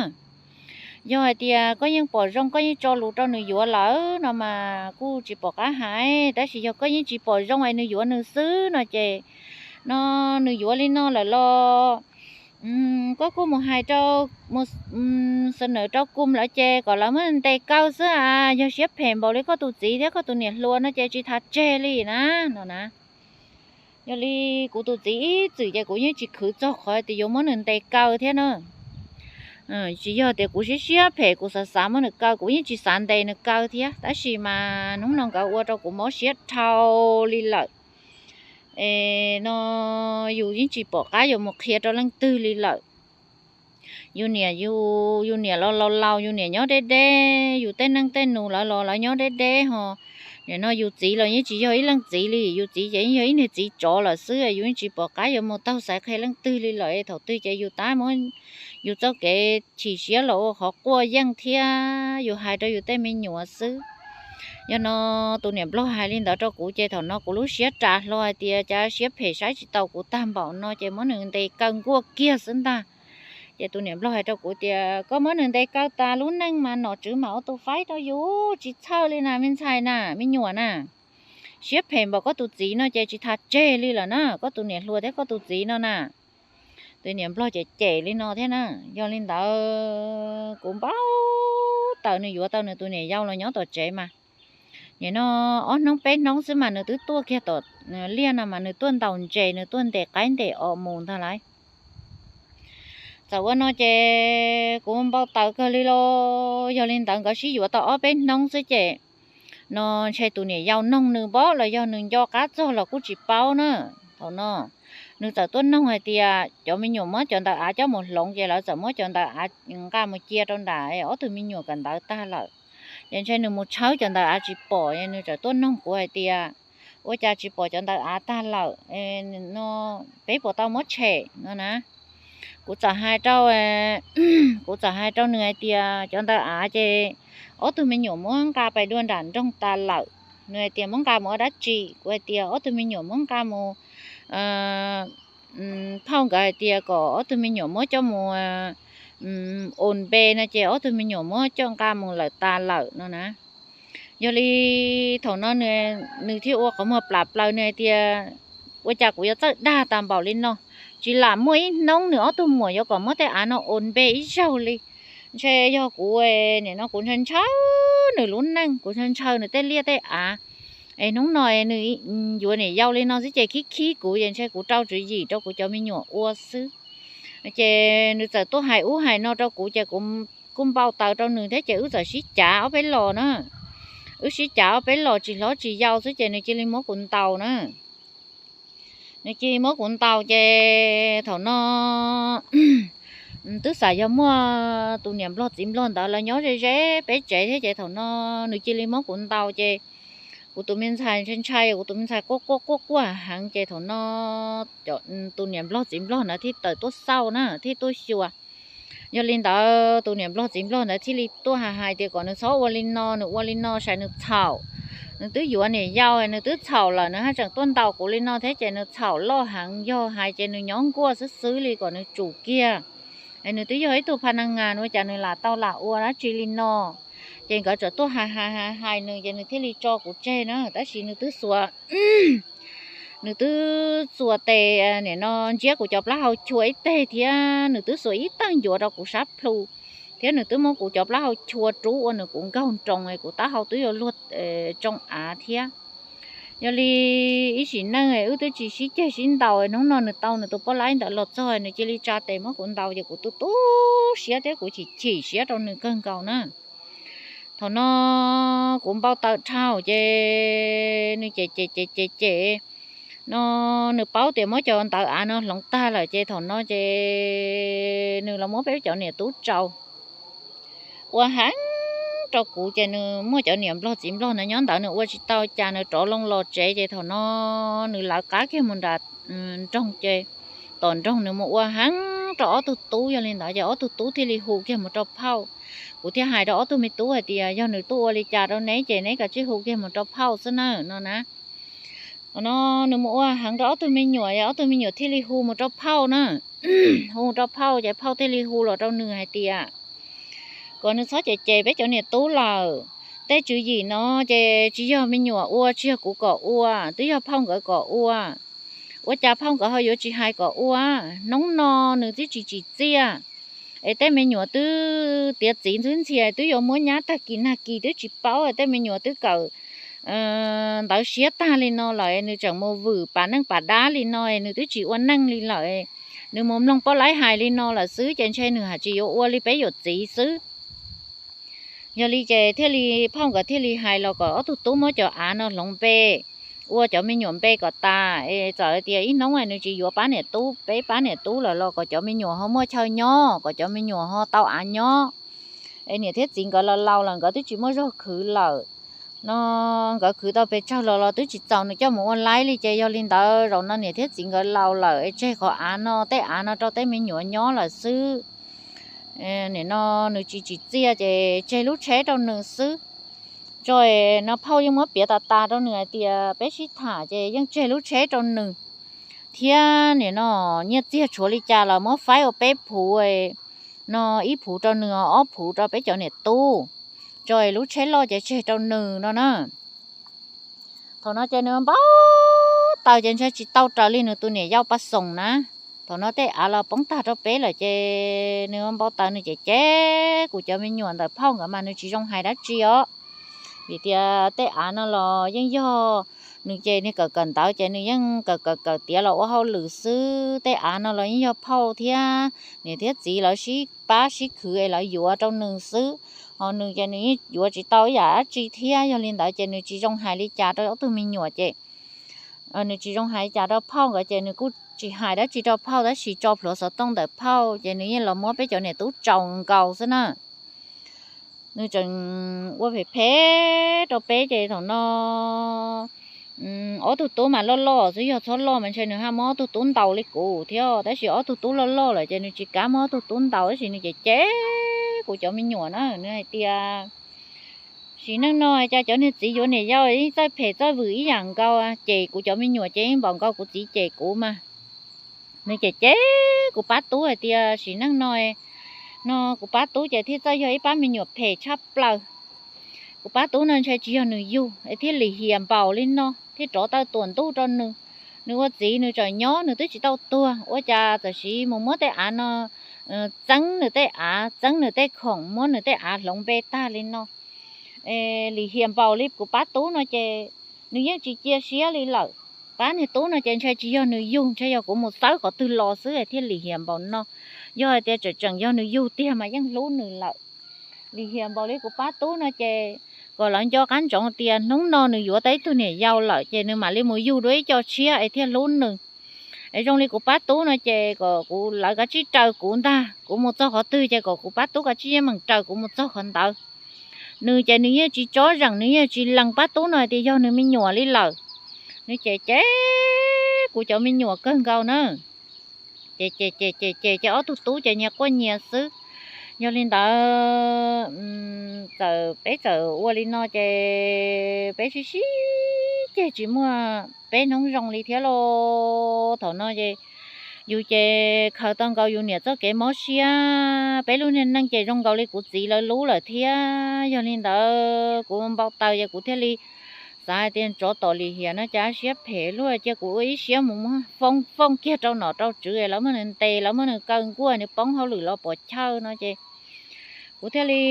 Yog hais tias koj yeej pom zoo, koj yeej tso lus rau nws yuav lawm no mas kuj tsis pom qab hais, tab sis yog koj yeej tsis pom zoo es nws yuav nws xwb no ces no nws yuav li no lawm los koj kuj mus hais rau, mus xa nawm rau kum lawv ces kom lawv muab ntes kaw xwb a. Yog siab phem npaum li koj tus txiv thiab koj tus niam hluas no ces tsis tham tseg li na no na. Yog li kuv tus txiv ib txwm ces kuv yeej tsis khwv txog qhov tias yuav muab nws ntes kaw thiab na. Tsis yog tias kuv siab siab phem kuv xav xav muab nws kaw, kuv yeej tsis xav ntes nws kaw thiab, tab sis mas hnub no nkawd ua rau kuv mob siab dhau li lawm. Es no yus yeej tsis pom qab yuav mus qhia rau leej twg li lawm. Yus niam, yus niam los laus laus, yus niam nyob deb deb, yus tej neej tej nus lawv los lawv nyob deb deb ho. Nim no yus txiv los yeej tsis yog ib leej txiv li, yus txiv ces yeej yog ib niag txiv tsov lawm xwb, yus yeej tsis pom qab yuav mus taug xaiv qhia leej twg li lawm. Thaum twg ces yus tab muab yus txoj kev chim siab los ua qhov quaj yeej thiab yus hais rau yus tej me nyuam xwb. Yog no tus niam nplog hais li ntawd rau kuv ces thaum no kuv lub siab ras hlo hais tias cas siab phem saib tsis taus kuv tag npaum no ces muab nws ntes kaw nkuaj kiag xwb ntag. Ces tus niam nplog hais rau kuv tias koj muab nws ntes kaw tas lub neej mas nom tswv mam ua tus faib rau yus, tsis txhawj li na me ntxhais na, me nyuam na. Siab phem npaum koj tus txiv no ces tsis tham tseg li lawm na, koj tus niam hluas thiab koj tus txiv no na. Tus niam nplog ces cem li no thiab na. Yog li ntawd kuv npau taws nws yuav tau nws tus niam yau los nyob tom tsev mas. Nim no ob hnub peb hnub xwb mas nws twb tuaj kiag tom liaj no mas nws tuaj ntaus ntses, nws tuaj ntes qaib ntes os mus ntag lauj. Txawm ua no ces kuv npau taws kawg li los. Yog li ntawd nkawd sib yuav tau ob peb hnub xwb ces no ntshe tus niam yau noog nws npaum los yog nws nco qab txog los kuj tsis paub na. Thaum no nws txawm tuaj noog hais tias cov me nyuam muab cov ntawd av coj mus hloov ces lawv txawm muab cov ntawd av nqa mus cia rau nram ob tug me nyuam kawm ntawv tag lawm. Ces ntshe nws mus tshawb cov ntawd av tsis pom, nws txawm tuaj noog kuv hais tias ua cas tsis pom cov ntawd av tag lawm no, peb puas tau muab tshem no na. Kuv txawm hais rau, kuv txawm hais rau nws hais tias cov ntawd av ces ob tug me nyuam muab nqa pais dua nram nroog tas lawm. Nws hais tias muab nqa mus ua dab tsi? Kuv hais tias ob tug me nyuam muab nqa mus, phauj nkawd hais tias kom ob tug me nyuam muab coj mus ua npe no ces ob tug me nyuam muab coj nqa mus lawm tas lawm no na. Yog li thaum no nws thiaj ua qhov muag plam plaws, nws hais tias ua cas kuv yuav txawj dag tas npaum li no. Tsis lam muaj ib hnub nws ob tug muam yuav kom muab tej av no ua npe ib zaug li. Ntshe yog kuv, nim no kuv ntshaw ntshaw nws lub neej, kuv ntshaw ntshaw nws tej liaj tej av. Es hnub no nws yuav niam yau li no xwb ces khib khib kuv, ces ntshe kuv rau tswv yim rau kuv cov me nyuam ua xwb. Ces nws txawm tuaj hais ub hais no rau kuv ces kuv kuj npau taws rau nws thiab ces wb txawm sib cav ob peb los na. Wb sib cav ob peb los tsis hlob tsis yau xwb ces nws cia li muab kuv ntaus na. Nws cia li muab kuv ntaus ces thaum no twb xav yog muaj tus niam nplog txiv nplog ntawd lawv nyob ze ze peb tsev thiab ces thaum no nws cia li muab kuv ntaus ces kuv tus me ntxhais ntshai ntshai, kuv tus me ntxhais quaj quaj quaj quaj heev ces thaum no tus niam nplog txiv nplog ntawd thiaj tawm tuaj xauj na, thiaj tuaj xyuas. Yog li ntawd tus niam nplog txiv nplog ntawd thiaj li tuaj hais hais tias kom nws txhob ua li no, nws ua li no saib nws txhaum. Nws twb yuav niam yau, nws twb txhaum lawm nws haj tseem tuaj ntaus kuv li no thiab ces nws txhaum loj heev, yog hais ces nws nyob nkuaj xwb xwb li, kom nws tsum kiag. Nws twb yog ib tug pha na ngas, ua cas nws lam tau lam ua dab tsi li no. Ces nkawd txawm tuaj hais hais hais hais nws ces nws thiaj li tso kuv tseg na, tab sis nws twb xuas nws twb xuas tes nim no ntsiab kuv cov plaub hau chua ib teg thiab nws twb xuas ib teg ncuav rau kuv sab plhu. thiab nws twb muab kuv cov plaub hau chua rub ua nws kuv nkaug nroos, kuv taub hau twb yuav luag tsoo av thiab. Yog li ib sim neej wb twb tsis sib ceg sib ntaus, hnub no nws tau nws tus poj laib ntawd los txog nws cia li tsa tes muab kuv ntaus ces kuv tu tu siab thiab kuv chim chim siab rau nws kawg nkaus na. Thaum no kuv npau taws dhau ces nws cem cem cem cem cem no, nws paub tias muab cov ntawv av no hloov tag lawm ces thaum no ces nws los muab peb cov niam tub tsaus ua heev rau kuv ces nws muaj cov niam nplog txiv nplog ntawd nyob ntawd nws ua tsis tau cas nws rov loo los tsev ces thaum no nws lawv qab kiag mus nram nroog ces tom nroog nws mus ua heev rau ob tug tub, yog li ntawd ces ob tug tub thiaj li hu kiag mus rau phauj. Kuv thiaj hais rau ob tug me tub hais tias yog nws tuaj ua li cas rau neb ces neb kav tsij hu kiag mus rau phauj xwb na no na. Thaum no nws mus ua heev rau ob tug me nyuam, ob tug me nyuam thiaj li hu mus rau phauj na. Hu mus rau phauj ces phauj thiaj li hu los rau nws hais tias kom nws txhob cem cem peb cov niam tub lawm. Tej tswv yim no ces tsis yog me nyuam ua, tsis yog kuv kom ua, twb yog phauj nkawd kom ua. Ua cas phauj nkawd ho yuav tsis hais kom ua? Hnub no nws twb tsis tsim txiaj, es tej me nyuam twb tiav txiv ntxwb ntxhias twb yuav muab nyab tag kis nag kis twb tsis paub, tej me nyuam twb kawm ntawv siab tag li no lawm, nws tseem mus vwm pas neej pas dab li no, nws twb tsis ua neej li lawm. Nws mus mloog poj laib hais li no lawm xwb ces ntshe nws haj tsis yuav ua li peb yawm txiv xwb. Yog li ces thiaj li phauj nkawd thiaj li hais los kom ob tug tub muab cov av no hloov npe, ua cov me nyuam npe kom tas, es txawm tias ib hnub nws tsis yuav pab niam tub, peb pab niam tub lawm los kom cov me nyuam ho muaj chaw nyob, kom cov me nyuam ho tau av nyob. Es niam thiab txiv nkawd laus laus lawm nkawd twb tsis muaj zog khwv lawm no, nkawd khwv tau pes tsawg los los twb tsis txaus nws coj mus ua laib li ces yog li ntawd zaum no niam thiab txiv nkawd laus lawm es tseg qhov av no, tej av no rau tej me nyuam nyob lawm xwb. Nim no nws tsis tsim txiaj ces tseg lub tsheb rau nws xwb. Tso, no phauj yeej muab piav tas tas rau nws hais tias peb sib tham ces yeej tseg lub tsheb rau nws thiab nim no nyiaj txiag tshuav li cas los muab faib ua peb phuv, no ib phuv rau nws, ob phuv rau peb cov niam tub. Tso, lub tsheb loj ces tseg rau nws no na. Thaum no ces nws npau taws ces ntshe tsis tau raws li nws tus niam yau paj xoom na. Thaum no tej av los poob tag rau peb lawm ces nws npau taws nws cem cem kuv cov me nyuam ntawm phauj nkawd mas nws tsis zoo hais dab tsi os. Vim tias tej av no los yeej yog nws ces nws kawm kawm ntawv ces nws yeej kawm kawm kawm tiav los ua hauj lwm xwb. Tej av no los yeej yog phauj thiab niam thiab txiv lawv sib pab sib khwv es lawv yuav rau nws xwb. Ho nws ces nws yeej yuav tsis tau ib yam dab tsi thiab, yog li ntawd ces nws tsis zoo hais li cas rau ob tug me nyuam ces nws tsis zoo hais li cas rau phauj nkawd ces nws kuj tsis hais dab tsi rau phauj tab sis tso plhuav xov tooj ntawm phauj ces nws yeej los muab peb cov niam tub tsaus nkaus xwb na. Nws tseem ua phem phem rau peb ces thaum no ob tug tub mas loj loj xwb, yog txhob loj mas ntshe nws haj muab ob tug tub ntaus li kuv thiab, tab sis ob tug tub loj loj lawm ces nws tsis kav muab ob tug tub ntaus, tab sis nws cem cem kuv cov me nyuam na. Nws hais tias sim neej no cas cov niag txiv yuav niam yau yeej txawj phem txawj vwm ib yam nkaus, ces kuv cov me nyuam ces yeej npaum nkaus kuv txiv cem kuv mas. Nws cem cem kuv pab tub hais tias sim neej no, no kuv pab tub ces thiaj txawj yog ib pab me nyuam phem tshaj plaws. Kuv pab tub no ntshe tsis yog nws yug es thiaj lim hiam npaum li no thiaj rov tawm tuam ntuj rau nws. Nws ua txiv nws tseem nyob nws twb tsis tau tuag, ua cas txawm siv mus muab tej av no txeeb nws tej av, txeeb nws tej khoom, muab nws tej av hloov npe tag li no. Lim hiam npaum li kuv pab tub no ces nws yeej tsis cia siab li lawm. Pab niag tub no ces ntshe tsis yog nws yug, ntshe yog kuv mus xawb qhov twg los xwb thiaj lim hiam npaum no. Yog hais tias tseem tseem yog nws yug tiag mas yeej hlub nws lawm. Lim hiam npaum li kuv pab tub no ces kom lawv nco qab ntsoov tias hnub no nws yuav tau ib tug niam yau lawm ces nws mam li mus yug dua ib co tshiab es thiaj hlub nws. Es zoo li kuv pab tub no ces kom kuv, lawv kav tsij raws kuv ntag, kuv mus txog qhov twg ces kom kuv pab tub kav tsij yeej meem raws kuv mus txog qhov ntawd. Nws ces nws yeej tsis tsob zeem, nws yeej tsis lees pab tub no hais tias yog nws me nyuam li lawm. Nws cem cem kuv cov me nyuam kawg nkaus na. Ces ces ces ces ces ces ob tug tub ces nyias quaj nyias xwb. Yog li ntawd txawm peb txawm ua li no ces peb sib sib ceg tsis muaj peb hnub zoo li thiab lauj. Thaum no ces yus ces khaws tau nkaus yus niam txoj kev mob siab, peb lub niag neej ces zoo nkaus li kuv txiv lawv lub lawm thiab. Yog li ntawd kuv npau taws ces kuv thiaj li xav hais tias tsov tom lim hiam no cas siab phem luaj, cia kuv ua ib siab mus muab foob foob kiag rau nom rau tswv, lawv muab nws ntes, lawv muab nws kaw nkuaj, nws poob hauj lwm los pom chaw no ces Kuv thiaj li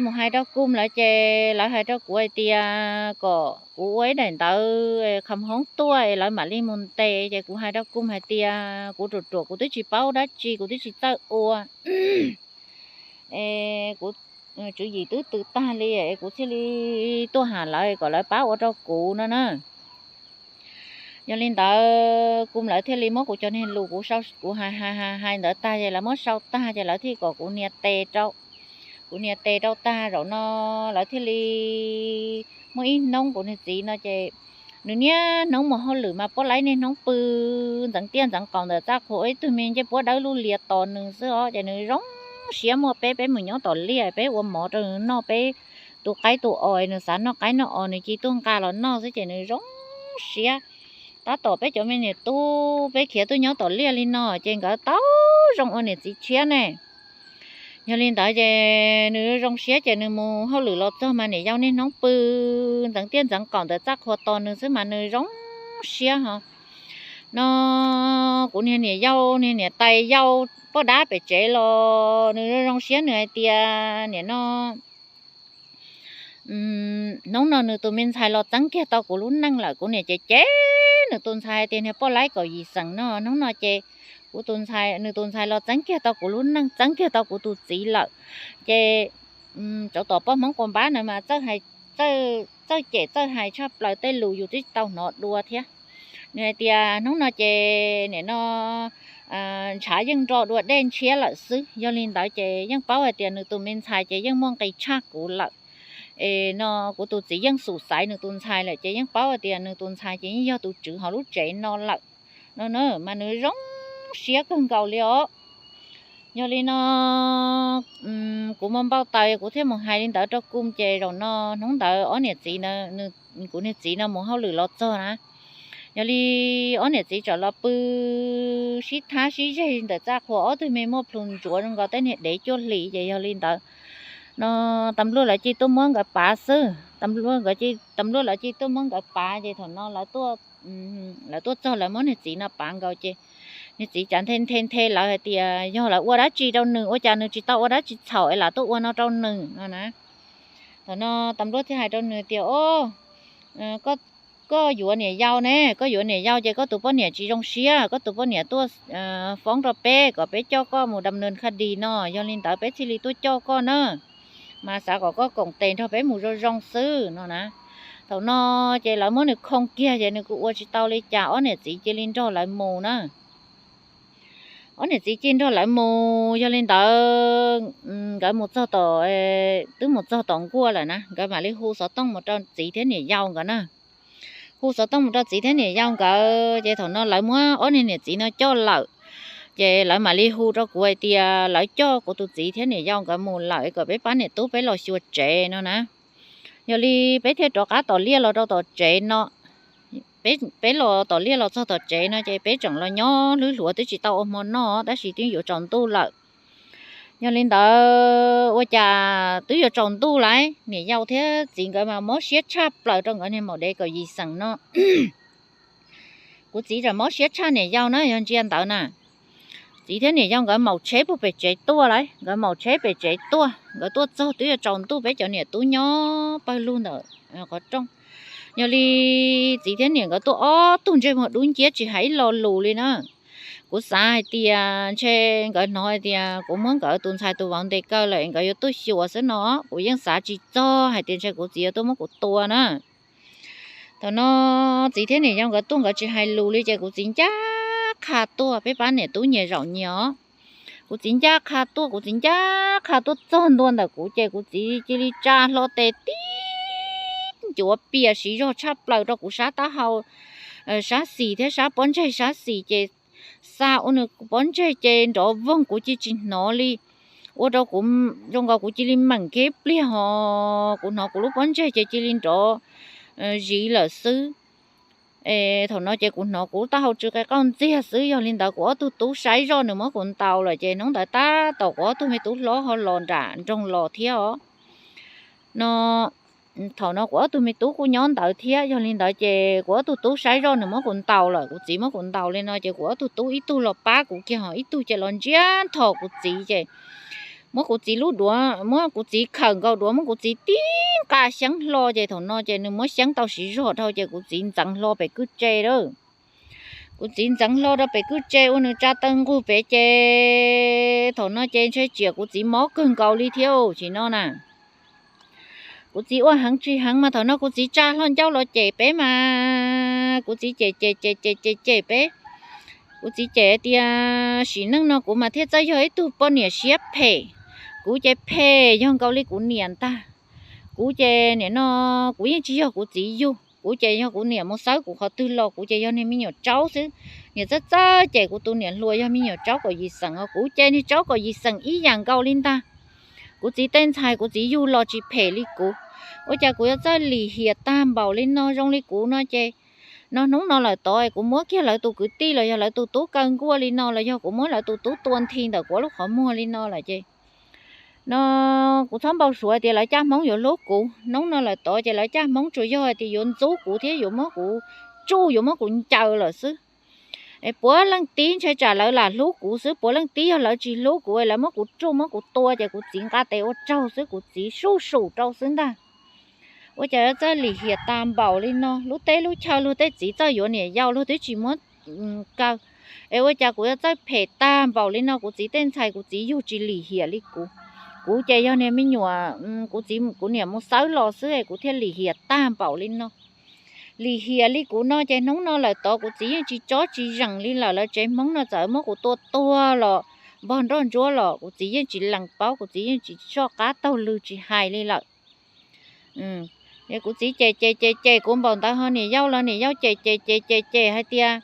mus hais rau Kum lawv ces lawv hais rau kuv hais tias kom kuv ua ib daim ntawv kham hoob tuaj es lawv mam li mus ntes. Ces kuv hais rau Kum hais tias kuv ruam ruam kuv twb tsis paub dab tsi, kuv twb tsis txawj ua es kuv tswv yim twb tw tag li es kuv thiaj li tuaj hais lawv kom lawv pab ua rau kuv no na. Yog li ntawd Kum lawv thiaj li muab kuv cov niag lus kuv hais hais ntawd tag ces lawv muab sau tag ces lawv thiaj kom kuv nias tes rau. Kuv nias tes rau tag zaum no lawv thiaj li muaj ib hnub kuv niag txiv no ces nws niaj hnub mus hauj lwm mas puab laib niaj hnub pw ntxeev tiaj ntxeev qaum ntawm txaj qhua ib tug me ncej puab dawb lub lias tos nws xwb os. Ces nws zoo siab muaj peb, peb mus nyob tom liaj peb ua mov rau nws noj, peb tu qaib tu os, nws xav noj qaib noj os nws cia tuaj nqa los noj xwb ces nws zoo siab. Tab tom peb cov me niam tub peb khiav tuaj nyob tom liaj li no ces nkawd tau zoo ua niam txiv tshiab ne. Yog li ntawd ces nws zoo siab ces nws mus hauj lwm los txog mas niam yau niaj hnub pw ntxeev tiaj ntxeev qaum ntawm txaj qhua tos nws xwb mas nws zoo siab ho. No kuv niag niam yau niag niam tais yau poj dab pem tsev los nws zoo siab, nws hais tias nim no hnub no nws tus me ntxhais los txeeb kiag tau kuv lub neej lawm. Kuv niam ces cem nws tus ntxhais tias niag poj laib kaum yim xeem no, hnub no ces kuv tus ntxhais, nws tus ntxhais los txeeb kiag tau kuv lub neej, txeeb kiag tau kuv tus txiv lawm. Ces tsov tom poj Hmoob quas npab na mas txawj cem txawj hais tshaj plaws tej lus yus twb tsis tau hnov dua thiab. Nws hais tias hnub no ces nim no ntshav yeej nro dua dej ntshiab lawm xwb. Yog li ntawd ces yeej paub hais tias nws tus me ntxhais ces yeej muaj nqis tshaj kuv lawm. Es no kuv tus txiv yeej xum xaiv nws tus ntxhais lawm ces yeej paub hais tias nws tus ntxhais ces yeej yog tus tswv hauv lub tsev no lawm no na, mas nws zoo siab kawg nkaus li os. Yog li no kuv muaj npau taws kuv thiaj mus hais li ntawd rau Kum ces zaum no hnub ntawd ob niam txiv, kuv niag txiv no mus hauj lwm los txog na, yog li ob niam txiv txawm los pw sib thab sib zeg ntawm txaj qhua, ob tug me muaj plhu ntsuav zoo nkaus tej niag dev cuaj hlis ces yog li ntawd no tas npluaj lawv cia tuaj muab nkawd pav xwb. Tas npluaj lawv cia tuaj muab nkawd pav ces thaum no lawv tuaj txog lawv muab niag txiv no pav nkaus ces niag txiv cas nthe nthe nthe lawv hais tias yog lawv ua dab tsi rau nws ua cas nws tsis tau ua dab tsi txhaum es lam tuaj ua no rau nws no na. Thaum no tas npluaj thiaj hais rau nws tias o, koj yuav niam yau ne, koj yuav niam yau ces koj tus poj niam tsis zoo siab, koj tus poj niam tuaj foob rau peb kom peb coj koj mus dam nws kha dis no, yog li ntawd peb thiaj li tuaj coj koj na, mas xav kom koj koom tes nrog peb mus zoo zoo xwb no na. Thaum no ces lawv muab nws khoo kiag ces nws kuj ua tsis tau li cas, ob niam txiv cia li nrog lawv mus na. Ob niam txiv cia li nrog lawv mus, yog li ntawd nkawd mus txog tom, twb mus txog tom nkuaj lawm na, nkawd mam li hu xov tooj mus rau txiv thiab niam yau nkawd na. Hu xov tooj mus rau txiv thiab niam yau nkawd ces thaum no lawv muab ob niag niam txiv no coj lawm, ces lawv mam li hu rau kuv hais tias lawv coj kuv tus txiv thiab niam yau nkawd mus lawm kom peb pab niam tub peb los xyuas tsev no na. Yog li peb thiaj rov qab tom liaj los rau tom tsev no. Peb los tom liaj los txog tom tsev no ces peb tseem los nyob hlwb hluav twb tsis tau ua hmo noj tab sis twb yuav tsaus ntuj lawm. Yog li ntawd ua cas twb yuav tsaus ntuj lawm, niam yau thiab txiv nkawd mas mob siab tshaj plaws rau nkawd niag maum dev kaum yim xeem no. Kuv txiv tseem mob siab tshaj niam yau na, yog ntsia ntawd na. Txiv thiab niam yau nkawd maum tsheb puag pem tsev tuaj lawm, nkawd maum tsheb pem tsev tuaj, nkawd tuaj txog twb yuav tsaus ntuj, peb cov niam tub nyob pawg lug ntawm qhov rooj. Yog li txiv thiab niam nkawd tuaj ob tug ntsej muag dub nciab tsis hais ib lo lus li na. Kuv xav hais tias ntshe nkawd hnov hais tias kuv muab nkawd tus ntxhais tus vauv ntes kaw lawm nkawd yuav tuaj xyuas xwb no, kuv yeej xav tsis txog hais tias ntshe kuv txiv yuav tuaj muab kuv tua na. Thaum no txiv thiab niam yau nkawd tuaj nkawd tsis hais lus li ces kuv txiv ncaj qha tuaj, peb pab niam tub nyias zaum nyias os. Kuv txiv ncaj qha tuaj, kuv txiv ncaj qha tuaj txog ntua ntawm kuv ces kuv txiv cia li tsa hlo tes tib ncuav pias siv zog tshaj plaws rau kuv sab taub hau sab xis thiab sab pob ntseg sab xis ces xa ua nws pob ntseg ces nrov voog kuv cia tsis hnov li. Ua rau kuv zoo nkaus kuv cia li meem kiag ib pliag ho kuv hnov kuv lub pob ntseg ces cia li nrov zis lawm xwb. Thaum no ces kuv hnov kuv taub hau tsw qe qauj ntxiag xwb, yog li ntawd kuv ob tug tub saib zoj nws muab kuv ntaus lawm ces hnub ntawd tab tom kuv ob tug me tub hlob ho los nram nroog los thiab os. No thaum no kuv ob tug me tub kuj nyob ntawd thiab, yog li ntawd ces kuv ob tug tub saib zoj nws muab kuv ntaus lawm, kuv txiv muab kuv ntaus li no ces kuv ob tug tub ib tug los pab kuv kiag ho ib tug ces los ntsiab nthos kuv txiv ces muab kuv txiv lub duav, muab kuv txiv khawm nkaus duav, muab kuv txiv tib nqa xyeeb hlo ces thaum no ces nws muab xyeeb tau siv zog dhau ces kuv txiv ntxeev hlo pem kwj tse lawm. Kuv txiv ntxeev hlo rau pem kwj tse ua nws tsa taw nqug pem ces thaum no ces ntshe tsiam kuv txiv mob kawg nkaus li thiab sim no na. Kuv txiv ua heev tsis heev mas thaum no kuv txiv tsa hlo ncauj los cem peb mas kuv txiv cem cem cem cem cem cem peb. Kuv txiv cem tias sim neej no kuv mas thiaj txawj yog ib tug poj niam siab phem. Kuv ces phem yog nkaus li kuv niam ntag. Kuv ces nim no kuv yeej tsis yog kuv txiv yug, kuv ces yog kuv niam mus xawb kuv qhov twg los kuv ces yog niag me nyuam tsaub xwb. Niam txawj txawj cem kuv tus niam hluas yog me nyuam tsaub kaum yim xeem os, kuv ces niag tsaub kaum yim xeem ib yam nkaus li ntag. Kuv txiv tej ntxhais kuv txiv yug los tsis phem li kuv, ua cas kuv yuav txawj lim hiam tag npaum li no? Zoo li kuv no ces no hnub no lawm tod kuv muab kiag lawv tus kwv tij los yog lawv tus tub kaw nkuaj li no los yog kuv muab lawv tus tub tua nthi ntawm kuv lub qhov muag li no lawm ces no kuv txhob npau suav tias lawv caj Hmoob yuav hlub kuv. Hnub no lawm tod ces lawv caj Hmoob tsuas yog hais tias yuav ntxub kuv thiab yuav muab kuv tsuj yuav muab kuv ncaws lawm xwb. Es puav leej tib ntshe tsam lawv lam hlub kuv xwb, puav leej tib yog lawv tsis hlub kuv lawv muab kuv tsuj muab kuv tua ces kuv txiv nqa tes ua tsaug xwb, kuv txiv suj sum rau xwb ntag. Ua cas yuav txawj lim hiam tag npaum li no? Lub teb lub chaw luag tej txiv txawj yuav niam yau luag twb tsis muab kaw, es ua cas kuv yuav txawj phem tag npaum li no? Kuv txiv tej ntxhais kuv txiv yug tsis lim hiam li kuv. Kuv ces yog niag me nyuam kuv txiv kuv niam mus xawb los xwb es kuv thiaj lim hiam tag npaum li no. Lim hiam li kuv no ces hnub no lawm tod kuv txiv yeej tsis tsob tsis zeem li lawm. Lawv tsev Hmoob no txawm muab kuv tua tuag los npog nroj ntsuab los kuv txiv yeej tsis lees paub, kuv txiv yeej tsis soj qab taug lw tsis hais li lawm. Kuv txiv cem cem cem cem kuv npaum ntawd ho niam yau los niam yau cem cem cem cem cem hais tias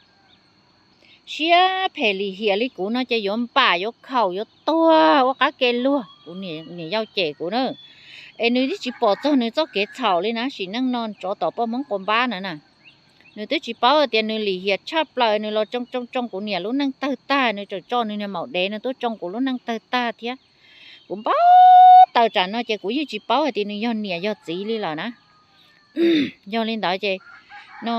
siab phem lim hiam li kuv no ces yuav npam yuav khaum yuav tuag ua qab ke luag. Kuv niam yau cem kuv na, es nws twb tsis pom txog nws txoj kev txhaum li na. Sim neej no tsov tom poj Hmoob quas npab na na, nws twb tsis paub tias nws lim hiam tshaj plaws, nws los tsoo tsoo tsoo kuv niam lub neej tawg tag, nws tseem tso nws niag maum dev no tuaj tsoo kuv lub neej tawg tag thiab. Kuv npau taws tsam no ces kuv yeej tsis paub hais tias nws yog niam yog txiv li lawm na. Yog li ntawd ces no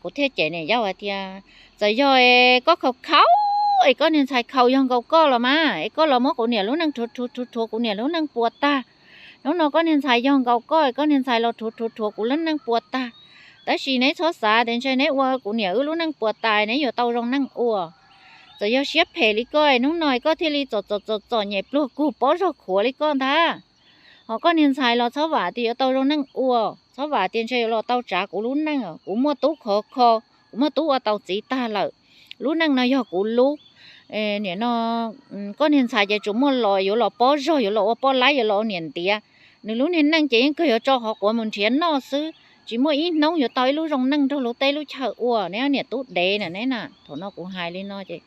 kuv thiaj cem niam yau hais tias txawm yog es koj khaus khaus es koj niag ntxhais khaus yog nkaus koj los mas es koj los muab kuv niam lub neej rhuav rhuav rhuav rhuav kuv niam lub neej puas tag. Hnub no koj niag ntxhais yog nkaus koj es koj niag ntxhais los rhuav rhuav rhuav kuv lub neej puas tag. Tab sis neb txhob xav tias ntshe neb ua kuv niam wb lub neej puas tag neb yuav tau zoo neej ua. Txawm yog siab phem li koj hnub no koj thiaj li txom txom txom txom nyem pluag kug pob zog khuav li koj ntag. Ho koj niag ntxhais los txhob vam tias yuav tau zoo neej ua, txhob vam tias ntshe yuav los tau tsav kuv lub neej. Kuv muaj tub khov kho, kuv muaj tub ua tau txiv tag lawm, lub neej no yog kuv lub. Nim no koj niag ntxhais ces tsuas muaj los yuav los pob zog, yuav los ua poj laib, yuav los ua niam ntiav. Nws lub niag neej ces yeej kawg yuav tso qhov quav mus nrhiav noj xwb, tsis muaj ib hnub yuav tau ib lub zoo neej nrog luag teb lub chaw ua. Neb niam tub dev na neb na. Thaum no kuv hais li no ces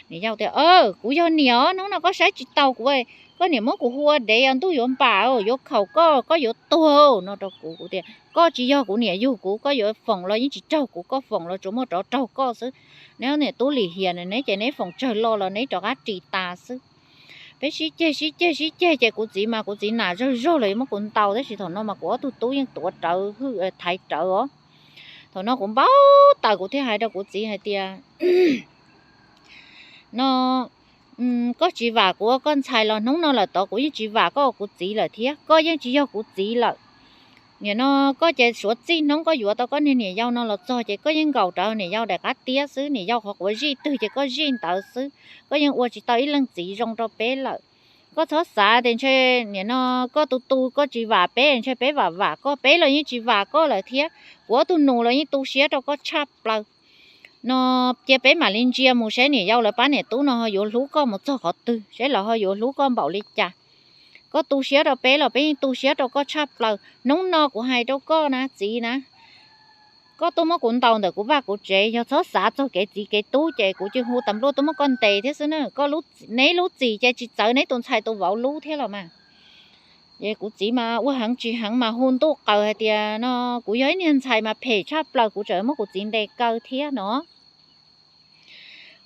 niam yau tias kuv yog niam os, hnub no koj saib tsis taus kuv, koj niam muab kuv hu ua dev os, ntuj yuav npam, yuav khaum koj, koj yuav tuag no rau kuv. Kuv tias koj tsis yog kuv niam yug kuv, koj yuav foom los yeej tsis raug kuv, koj foom los tsuas muaj rov raug koj xwb. Neb niam tub lim hiam na neb ces neb foom tsawg lo los neb rov qab ris tas xwb. Peb sib ceg sib ceg sib ceg ces kuv txiv mas kuv txiv nam zawg zog los yuav muab kuv ntaus, tab sis thaum no mas kuv ob tug tub yeej tuav rawv hwj thaiv rawv os. Thaum no kuv npau taws kuv thiaj hais rau kuv txiv hais tias no koj tsis vam kuv ua koj ntxhais los hnub no lawm tod kuv yeej tsis vam koj ua kuv txiv lawm thiab, koj yeej tsis yog kuv txiv lawm. Nim no koj ces suav txij hnub koj yuav tau koj niag niam yau no los txog ces koj yeej nkaum rawv niam yau daim qab tiab xwb, niam yau qhov quav zij twg ces koj zij ntawd xwb, koj yeej ua tsis tau ib leej txiv zoo rau peb lawm. Koj txhob xav tias ntshe nim no koj tu tu koj tsis vam peb ntshe peb vam vam koj, peb los yeej tsis vam koj lawm thiab. Kuv ob tug nus los yeej tu siab rau koj tshaj plaws. No cia peb mam li ntsia mus saib niam yau lawv pab niam tub no ho yuav hlub koj mus txog qhov twg, saib lawv ho yuav hlub koj npaum li cas. Koj tu siab rau peb los peb yeej tu siab rau koj tshaj plaws. Hnub no kuv hais rau koj na txiv na, koj tuaj muab kuv ntaus ntawm kuv vaj kuv tsev, yog txhob xav txog kev txiv kev tub ces kuv cia hu tas npluaj tuaj muab koj ntes thiab xwb na. Koj, neb lub txim ces tsis txawv neb tus ntxhais tus vauv lub thiab los mas. Ces kuv txiv mas ua heev tsis heev mas hu ntuj qaws hais tias no kuv yog ib niag ntxhais mas phem tshaj plaws, kuv tseem muab kuv txiv ntes kaw thiab no.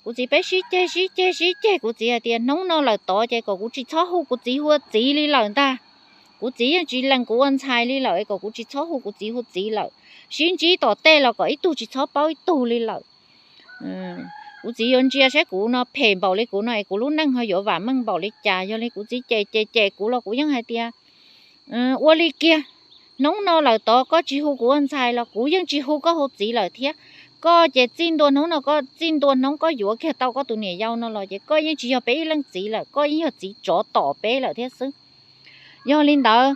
Kuv txiv peb sib ceg sib ceg sib ceg, kuv txiv hais tias hnub no lawm tod ces kom kuv tsis txhob hu kuv txiv hu ua txiv li lawm ntag. Kuv txiv yeej tsis lees kuv ua ntxhais li lawm es kom kuv tsis txhob hu kuv txiv hu txiv lawm. Sib ntsib tom tej los kom ib tug tsis txhob paub ib tug li lawm. kuv txiv yuav ntsia saib kuv no phem npaum li kuv no es kuv lub neej ho yuav vam meej npaum li cas. Yog li kuv txiv ces ces ces kuv los kuv yeej hais tias, ua li kiag, hnub no lawm tod koj tsis hu kuv ua ntxhais los kuv yeej tsis hu koj hu txiv lawm thiab. Koj ces txij ntua hnub no koj txij ntua hnub koj yuav kiag tau koj tus niam yau no los ces koj yeej tsis yog peb ib leej txiv lawm, koj yeej yog txiv tsov tom peb lawm thiab xwb. Yog li ntawd,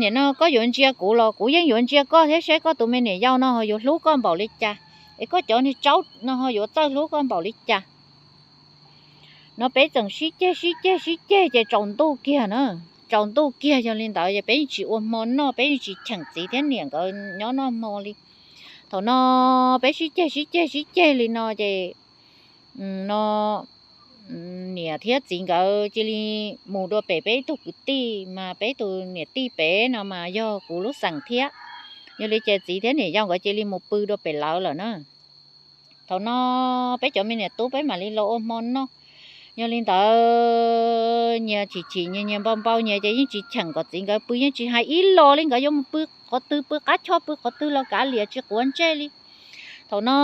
nim no koj yuav ntsia kuv los kuv yeej yuav ntsia koj thiab seb koj tus me niam yau no ho yuav hlub koj npaum li cas, es koj cov niag tsaub no ho yuav txawj hlub koj npaum li cas. No peb tseem sib ceg sib ceg sib ceg ces tsaus ntuj kiag na, tsaus ntuj kiag. Yog li ntawd es peb yeej tsis ua hmo noj, peb yeej tsis cheem txiv thiab niam nkawd nyob noj hmo li. Thaum no peb sib ceg sib ceg sib ceg li no ces no niam thiab txiv nkawd cia li mus dua pem peb ib tug kwv tij mas peb tus niam tij pem no mas yog kuv lub xeem thiab. Yog li ces txiv thiab niam yau nkawd cia li mus pw dua pem lawv lawm na. Thaum no peb cov me niam tub peb mam li los ua hmo noj. Yog li ntawd nyias chim chim nyias nyias npau npau nyias ces yeej tsis cheem kom txiv nkawd pw, yeej tsis hais ib los li nkawd yuav mus pw qhov twg, pw qab choj pw qhov twg los kav liam tsis quav ntsej li. Thaum no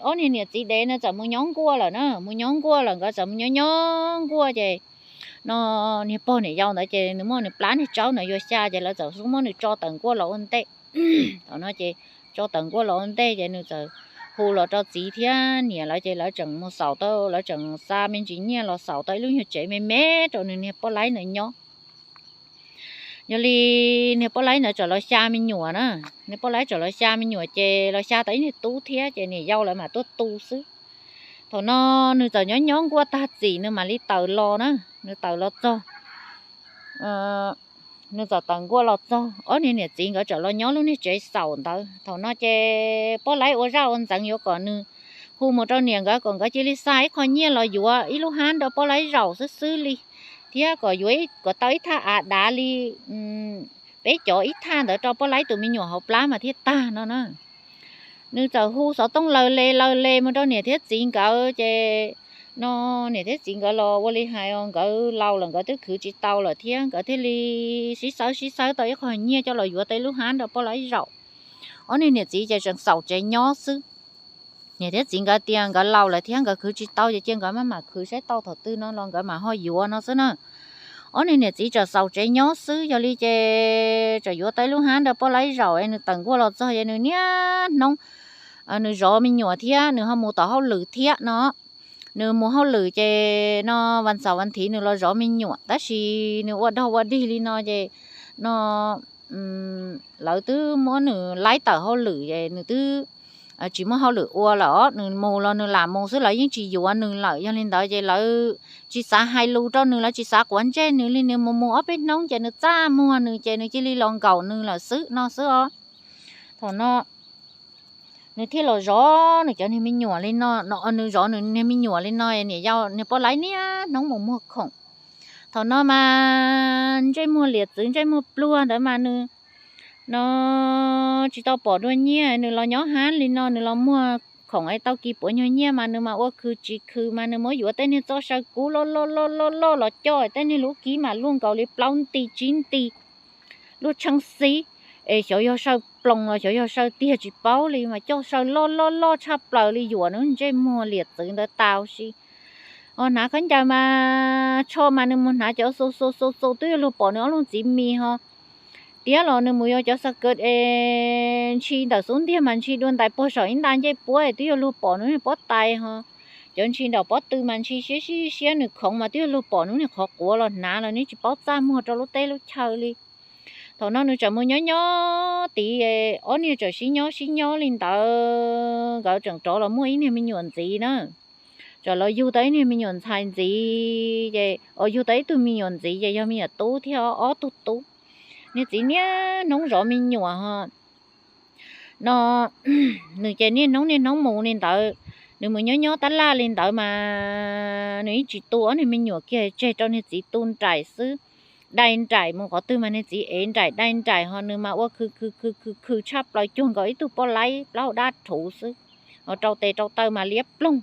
ob niag niam txiv dev no txawm mus nyob nkuaj lawm na, mus nyob nkuaj lawm, nkawd txawm mus nyob nyob nkuaj ces no niag pog niam yau ntawd ces nws muaj nws plab niag tsaub ntawd yuav xya ces lawv txawm xub muab nws tso tawm nkuaj los ua ntej. Thaum no ces tso tawm nkuaj los ua ntej ces nws txawm hu los rau txiv thiab niam lawv ces lawv tseem mus xaus tau, lawv tseem xa me ntsis nyiaj los xaus tau ib lub nyuag tsev me me rau nws niag poj laib ntawd nyob. Yog li niag poj laib ntawd txawm los xya me nyuam na, niag poj laib txawm los xya me nyuam ces los xya tau ib niag tub thiab ces niam yau lawv mam tuaj tu xwb. Thaum no nws txawm nyob nyob nkuaj tag txim nws mam li tawm los na, nws tawm los txog nws txawm tawm nkuaj los txog, ob niag niam txiv nkawd txawm los nyob lub niag tsev xaus ntawd. Thaum no ces poj laib ua zaj ua ntxeev yuav kom nws hu mus rau niam nkawd kom nkawd cia li xa ib qho nyiaj los yuav ib lub hab rau poj laib zaum xwb xwb li, thiab kom yuav kom tau ib thaj av dav li peb cov ib thaj ntawd rau poj laib tus me nyuam hauv plab mas thiaj tag no na. Nws txawm hu xov tooj laws le laws le mus rau niam thiab txiv nkawd ces no niam thiab txiv nkawd los ua li hais nkawd laus lawm nkawd twb khwv tsis tau lawm thiab, nkawd thiaj li sib xawb sib xawb tau ib qho nyiaj coj los yuav tau ib lub hab rau poj laib zaum. Ob niag niam txiv ces tseem xaus tsev nyob xwb. Niam thiab txiv nkawd tias nkawd laus lawm thiab nkawd khwv tsis tau ces cia nkawd maj mam khwv saib tau thaum twg no los nkawd mam ho yuav no xwb na. Ob niag niam txiv txawm xaus tsev nyob xwb, yog li ces txawm yuav tau ib lub hab rau poj laib zaum es nws tawm nkuaj los txog es nws niaj hnub nws zov me nyuam thiab nws ho mus tom hauj lwm thiab no. Nws mus hauj lwm ces no vas xaum vas thiv nws los zov me nyuam tab sis nws ua dog ua dig li no ces no lawv twb muab nws laib tawm hauj lwm es nws twb tsis muaj hauj lwm ua lawm os. Nws mus los nws lam mus xwb, lawv yeej tsis yuav nws lawm. Yog li ntawd ces lawv tsis xav hais lus rau nws, lawv tsis xav quav ntsej nws li. Nws mus mus ob peb hnub ces nws txaj muag nws ces nws cia li los nkaum nws lawm xwb no xwb os. Thaum no nws thiaj los zov nws cov niag me nyuam li no, nws zov nws niag me nyuam li no, niam yau niag poj laib niaj hnub mus muag khoom. Thaum no mas ntsej muag liam txwv ntsej muag pluag ntawd mas nws no tsis tau pom dua nyiaj, nws los nyob hab li no nws los muag khoom es tau kis puav nyuag nyiaj mas nws mas ua khwv tsis khwv mas nws muab yuav tej niag txoj saw kub loj loj loj loj loj los coj, tej niag lub kib mas luaj nkaus li plaub nti tsib nti, luaj tsheeb xib, es xyov yog saw ploos los xyov yog saw tiag tsis paub li mas coj saw loj loj loj tshaj plaws li yuam nws ntsej muag liam txwv ntawd tau si. Ho hnav khaub ncaws mas tsho mas nws mus hnav cov xu xu xu xu twb yuav luag pom nws ob lub txiv mis ho. Tiab los nws mus yuav cov xa kaw es ntshi ntawm xub ntiag mas ntshi dua ntais puag saum ib nta ncej puab es twb yuav luag pom nws pob tais ho. Cov ntshi nraum pob tw mas ntshi siab siab siab, nws khoov mas twb yuav luag pom nws niag qhov quav los hnav los nws tsis paub txaj muag rau lub teb lub chaw li. Thaum no nws tseem mus nyob nyob tid, ob niag tseem sib nyob sib nyob li ntawd nkawd tseem rov los muaj ib niag me nyuam ntxiv na. Tseem los yug tau ib niag me nyuam ntxhais ntxiv ces, yug tau ib tug me nyuam ntxiv ces yog me nyuam tub thiab ob tug tub. Niag txiv niaj hnub zov me nyuam ho no nws ces niaj hnub niaj hnub mus li ntawd. Nws mus nyob nyob tab laj li ntawd mas nws yeej tsis tu ob niag me nyuam kiag, tseg rau niag txiv tu nraim xwb. Dai nraim mus qhov twg mas niag txiv ev nraim dai nraim ho nws mas ua khwv khwv khwv khwv khwv tshaj plaws cuag nkaus ib tug poj laib plaub hau dab rhuv xwb. Ho rau tes rau taw mas liab ploog.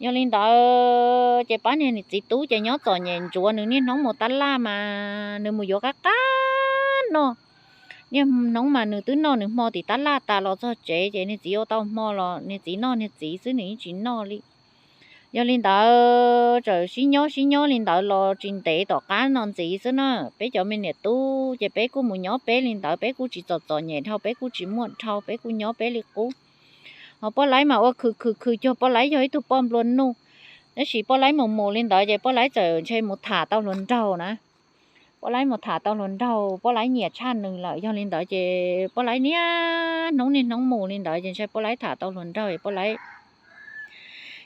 Yog li ntawd ces pab niag niam txiv tub ces nyob txom nyem ntsuav nws niaj hnub mus tab laj mas nws mus yuav qab qab noj. Niaj hnub mas nws twb noj nws hmo tim tab laj tas los txog tsev ces niag txiv ua tau hmo los niag txiv noj niag txiv xwb, nws yeej tsis noj li. Yog li ntawd txawm sib nyob sib nyob li ntawd los tsis ntev tom qab no ntxiv xwb na, peb cov me niam tub ces peb kuj mus nyob peb li ntawd, peb kuj tsis txom txom nyem dhau, peb kuj tsis muaj dhau, peb kuj nyob peb li qub. Ho Poj Laib mas ua khwv khwv khwv cuag Poj Laib yog ib tug poj nplua nuj. Tab sis Poj Laib mus mus li ntawd ces Poj Laib txawm ntshe mus tham tau hluas nraug na. Poj Laib mus tham tau hluas nraug, Poj Laib nyiam tshaj nws lawm. Yog li ntawd ces Poj Laib niaj hnub niaj hnub mus li ntawd ces ntshe Poj Laib tham tau hluas nraug, Poj Laib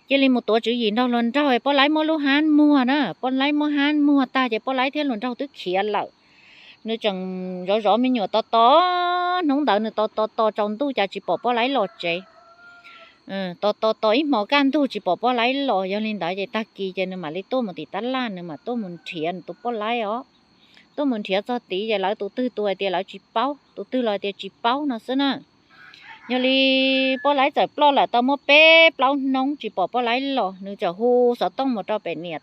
cia li mus tuav tswv yim nrog hluas nraug, Poj Laib muab lub hab muag na, Poj Laib muab hab muag tag ces Poj Laib thiab hluas nraug twb khiav lawm. Nws tseem zov zov me nyuam tos tos, hnub ntawd nws tos tos tos tsaus ntuj cas tsis pom Poj Laib los tsev. Tos tos tos ib hmos kaj ntug tsis pom Poj Laib los, yog li ntawd ces tag kis ces nws mam li tuaj mus tim tab laj, nws mam tuaj mus nrhiav nws tus Poj Laib os. Tuaj mus nrhiav txog tid ces lawv tus twg tus hais tias lawv tsis paub, tus twg los hais tias tsis paub no xwb na. Yog li Poj Laib txawm ploj lawm tau muaj peb plaub hnub tsis pom Poj Laib los, nws txawm hu xov tooj mus rau pem niam,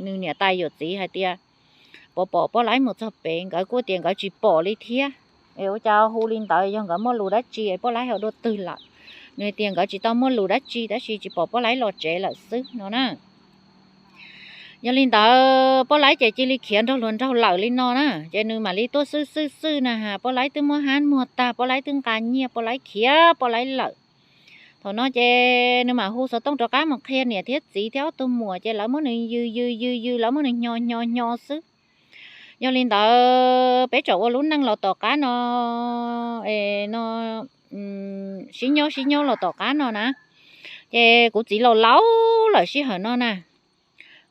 nws niam tais yawm txiv hais tias puas pom Poj Laib mus txog pem, nkawd kuj tias nkawd tsis pom li thiab. Es ua cas hu li ntawd, yog nkawd muaj lus dab tsi, Poj Laib ho dua twg lawm? Nws tias nkawd tsis tau muaj lus dab tsi tab sis tsis pom Poj Laib los tsev lawm xwb no na. Yog li ntawd Poj Laib ces cia li khiav nrog hluas nraug lawm li no na, ces nws mam li tuaj xwb xwb xwb na has, Poj Laib twb muab hab muag tag, Poj Laib twb nqa nyiaj, Poj Laib khiav Poj Laib lawm. Thaum no ces nws mam hu xov tooj rov qab mus qhia niam thiab txiv thiab ob tug muam, ces lawv muab nws yws yws yws yws, lawv muab nws hnyos hnyos hnyos xwb. Yog li ntawd peb tseem ua lub neej los tom qab no, no sib nyob sib nyob los tom qab no na, ces kuv txiv laus laus lawm sij hawm no na.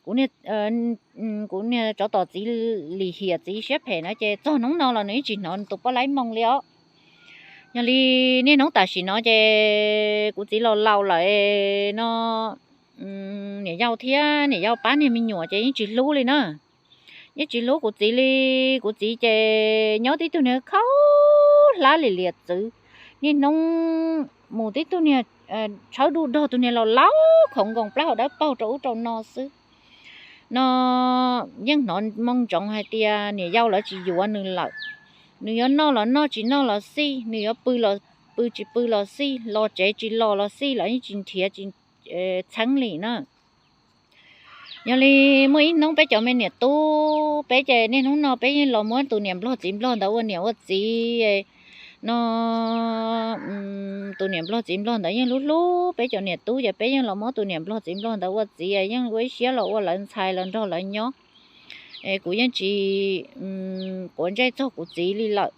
Kuv niag, kuv niag tsov tom txiv lim hiam txiv siab phem na, ces txog hnub no los nws yeej tsis hnov nws tus Poj Laib moo li os. Yog li niaj hnub tam sim no ces kuv txiv laus laus lawm no, niam yau thiab niam yau pab niag me nyuam ces yeej tsis hlub li na. Yeej tsis hlub kuv txiv li. Kuv txiv ces nyob tib tug niag khaub hlab li liam txwv, niaj hnub mus tib tug niag tshawb duj dog, tus niag laus laus khoov nkoos plaub hau dawb paug rau ub rau no xwb. No yeej hnov moo ntsoov hais tias niam yau lawv tsis yuav nws lawm. Nws yuav noj los noj, tsis noj los xij, nws yuav pw los pw, tsis pw los xij, los tsev tsis los los xij, lawv yeej tsis nrhiav tsis txheeb li na. Yog li muaj ib hnub peb cov me niam tub peb ces niaj hnub no peb yeej los muab tus niam nplog txiv nplog ntawd ua niam ua txiv no. Tus niam nplog txiv nplog ntawd yeej hlub hlub peb cov niam tub, ces peb yeej los muab tus niam nplog txiv nplog ntawd ua txiv, yeej ua ib siab los ua lawv ntxhais los nrog lawv nyob. Es kuv yeej tsis quav ntsej txog kuv txiv li lawm.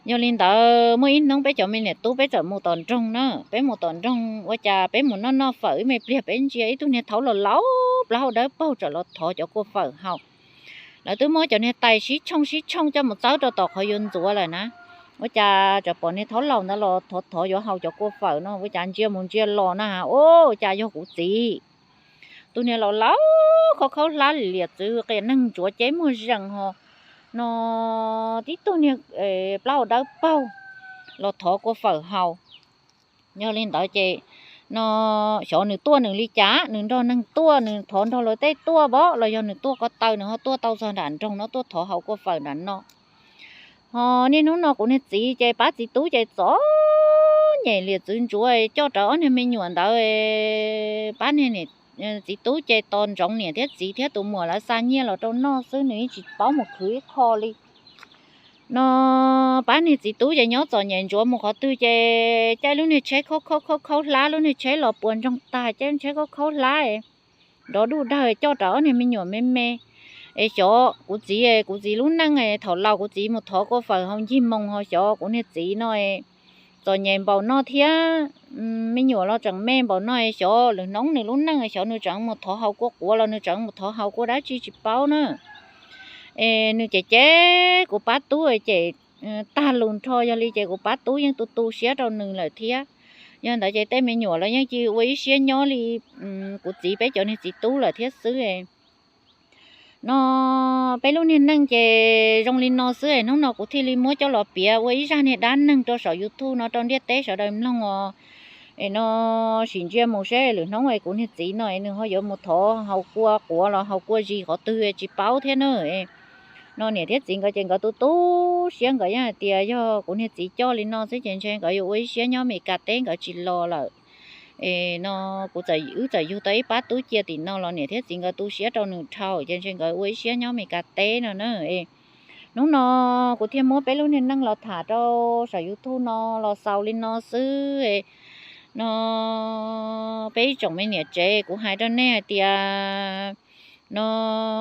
Yog li ntawd muaj ib hnub peb cov me niam tub peb txawm mus tom nroog na, peb mus tom nroog ua cas peb mus noj noj fawm ib me pliag peb ntsia ib tug niag thaub laus laus plaub hau dawb paug txawm los thov cov kua fawm haus. Lawv twb muab cov niag tais sib tshooj sib tshooj coj mus txawb rau tom qhov yuav ntxuav lawm na. Ua cas txawm pom niag thaub laus ntawd los thov thov yuav haus cov kua fawm no, ua cas ntsia mus ntsia los na, ua cas yog kuv txiv. Tus niag laus laus khaub khaub hlab li liam txwv, qias neeg ntsuav ceb muag zees ho no, tib tug niag plaub hau dawb paug los thov kua fawm haus. Yog li ntawd ces no xyov nws tuaj nws li cas, nws nrog neeg tuaj, nws thov nrog luag tej tuaj pom los yog nws tuaj ko taw, nws ho tuaj tau txog nram nroog no tuaj thov haus kua fawm nram no. Ho niaj hnub no kuv niag txiv ces pab txiv tub ces txom nyem liam txwv ntsuav coj rawv ob niag me nyuam ntawd. Pab niag txiv tub ces tos ntsoov niam thiab txiv thiab tus muam lawv xa nyiaj los rau noj xwb, nws yeej tsis paub mus khwv ib qho li. No pab niag txiv tub ces nyob txom nyem ntsuav mus qhov twg ces caij lub niag tsheb khaub khaub khaub khaub hlab, lub niag tsheb los puas ntsoog tag, caij lub tsheb khaub khaub hlab nrov duj dawg coj rawv ob niag me nyuam me me. Es xyov kuv txiv, kuv txiv lub neej thaum laus kuv txiv mus thov kua fawm haus ncig moos ho xyov kuv niag txiv no txom nyem npaum no thiab. Me nyuam los tseem me npaum no, xyov lwm hnub nws lub neej xyov nws tseem mus thov haus kua quav los nws tseem mus thov haus kua dab tsi tsis paub na. Es nws cem cem kuv pab tub ces tag lus nrho, yog li ces kuv pab tub yeej tu tu siab rau nws lawm thiab. Yog ntawd ces tej me nyuam los yeej cia ua ib siab nyob li kuv txiv peb cov niag txiv tub lawm thiab xwb. No peb lub niag neej ces zoo li no xwb es hnub no kuv thiaj li muab coj los piav ua ib zaj niag dab neeg rau saum YouTube no rau ntiaj teb sawv daws mloog os. Es no sim ntsia mus seb lwm hnub es kuv niag txiv no es nws ho yuav mus thov haus kua quav los haus kua zis qhov twg tsis paub thiab na. No niam thiab txiv nkawd ces nkawd tu tu siab, nkawd yeej hais tias yog kuv niag txiv coj li no xwb ces ntshe nkawd yuav ua ib siab nyob Amelikas teb, nkawd tsis los lawm. Es no kuv txawm, wb txawm yug tau ib pab tub cia tim no los niam thiab txiv nkawd tu siab rau nws dhau ces ntshe nkawd ua ib siab nyob Amelikas teb no na. Hnub no kuv thiaj muab peb lub niag neej los tham rau saum YouTube no los xaus li no xwb. No peb ib tsoom me niam tsev, kuv hais rau nej hais tias, no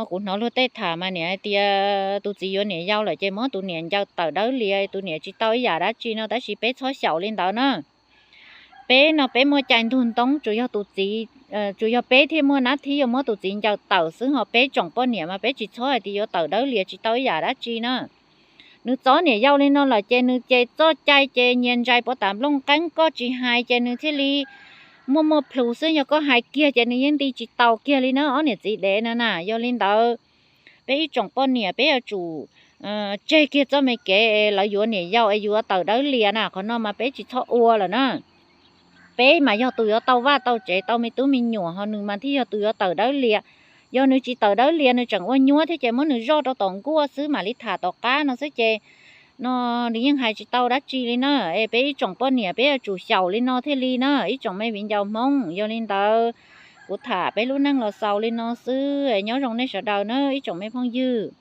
kuv hnov luag tej tham mas niam hais tias tus txiv yuav niam yau lawm ces muab tus niam ncaws tawm dawb lias, tus niam tsis tau ib yam dab tsi no, tab sis peb txhob xyaum li ntawd na. Peb no peb muaj cai ntug ntoo, tsuas yog tus txiv, tsuas yog peb thiaj muaj nab thib yuav muab tus txiv ncaws tawm xwb, ho peb tsoom poj niam mas peb tsis txhob hais tias yuav tawm dawb lias tsis tau ib yam dab tsi na. Nws txov niam yau li no lawm ces nws ces txoj cai ces nyias ntsais pov tam nplooj qeeb, koj tsis hais ces nws thiaj li muaj muaj plhus xwb, yog koj hais kiag ces nws yeej nti tsis tau kiag li na, ob niam txiv dev no na. Yog li ntawd, peb ib tsoom poj niam peb yuav tsum tseg kiag txoj me kev lawv yuav niam yau es yuav tawm dawb lias na, qhov no mas peb tsis txhob ua lawm na. Peb mas yog tus yuav tau vaj tau tsev, tau me tub me nyuam, ho nws mas thiaj yog tus yuav tawm dawb lias. Yog nws tsis tawm dawb lias, nws tseem ua nyuab thiab ces muab nws zoj rau tom nkuaj xwb mam li tham tom qab no xwb ces no nws yeej hais tsis tau dab tsi li na. Es peb ib tsoom poj niam peb yuav tsum xyaum li no thiaj li na, ib tsoom me viv ncaus Hmoob. Yog li ntawd, kuv tham peb lub neej los xaus li no xwb, nyob zoo nej sawv daws na ib tsoom me phooj ywg.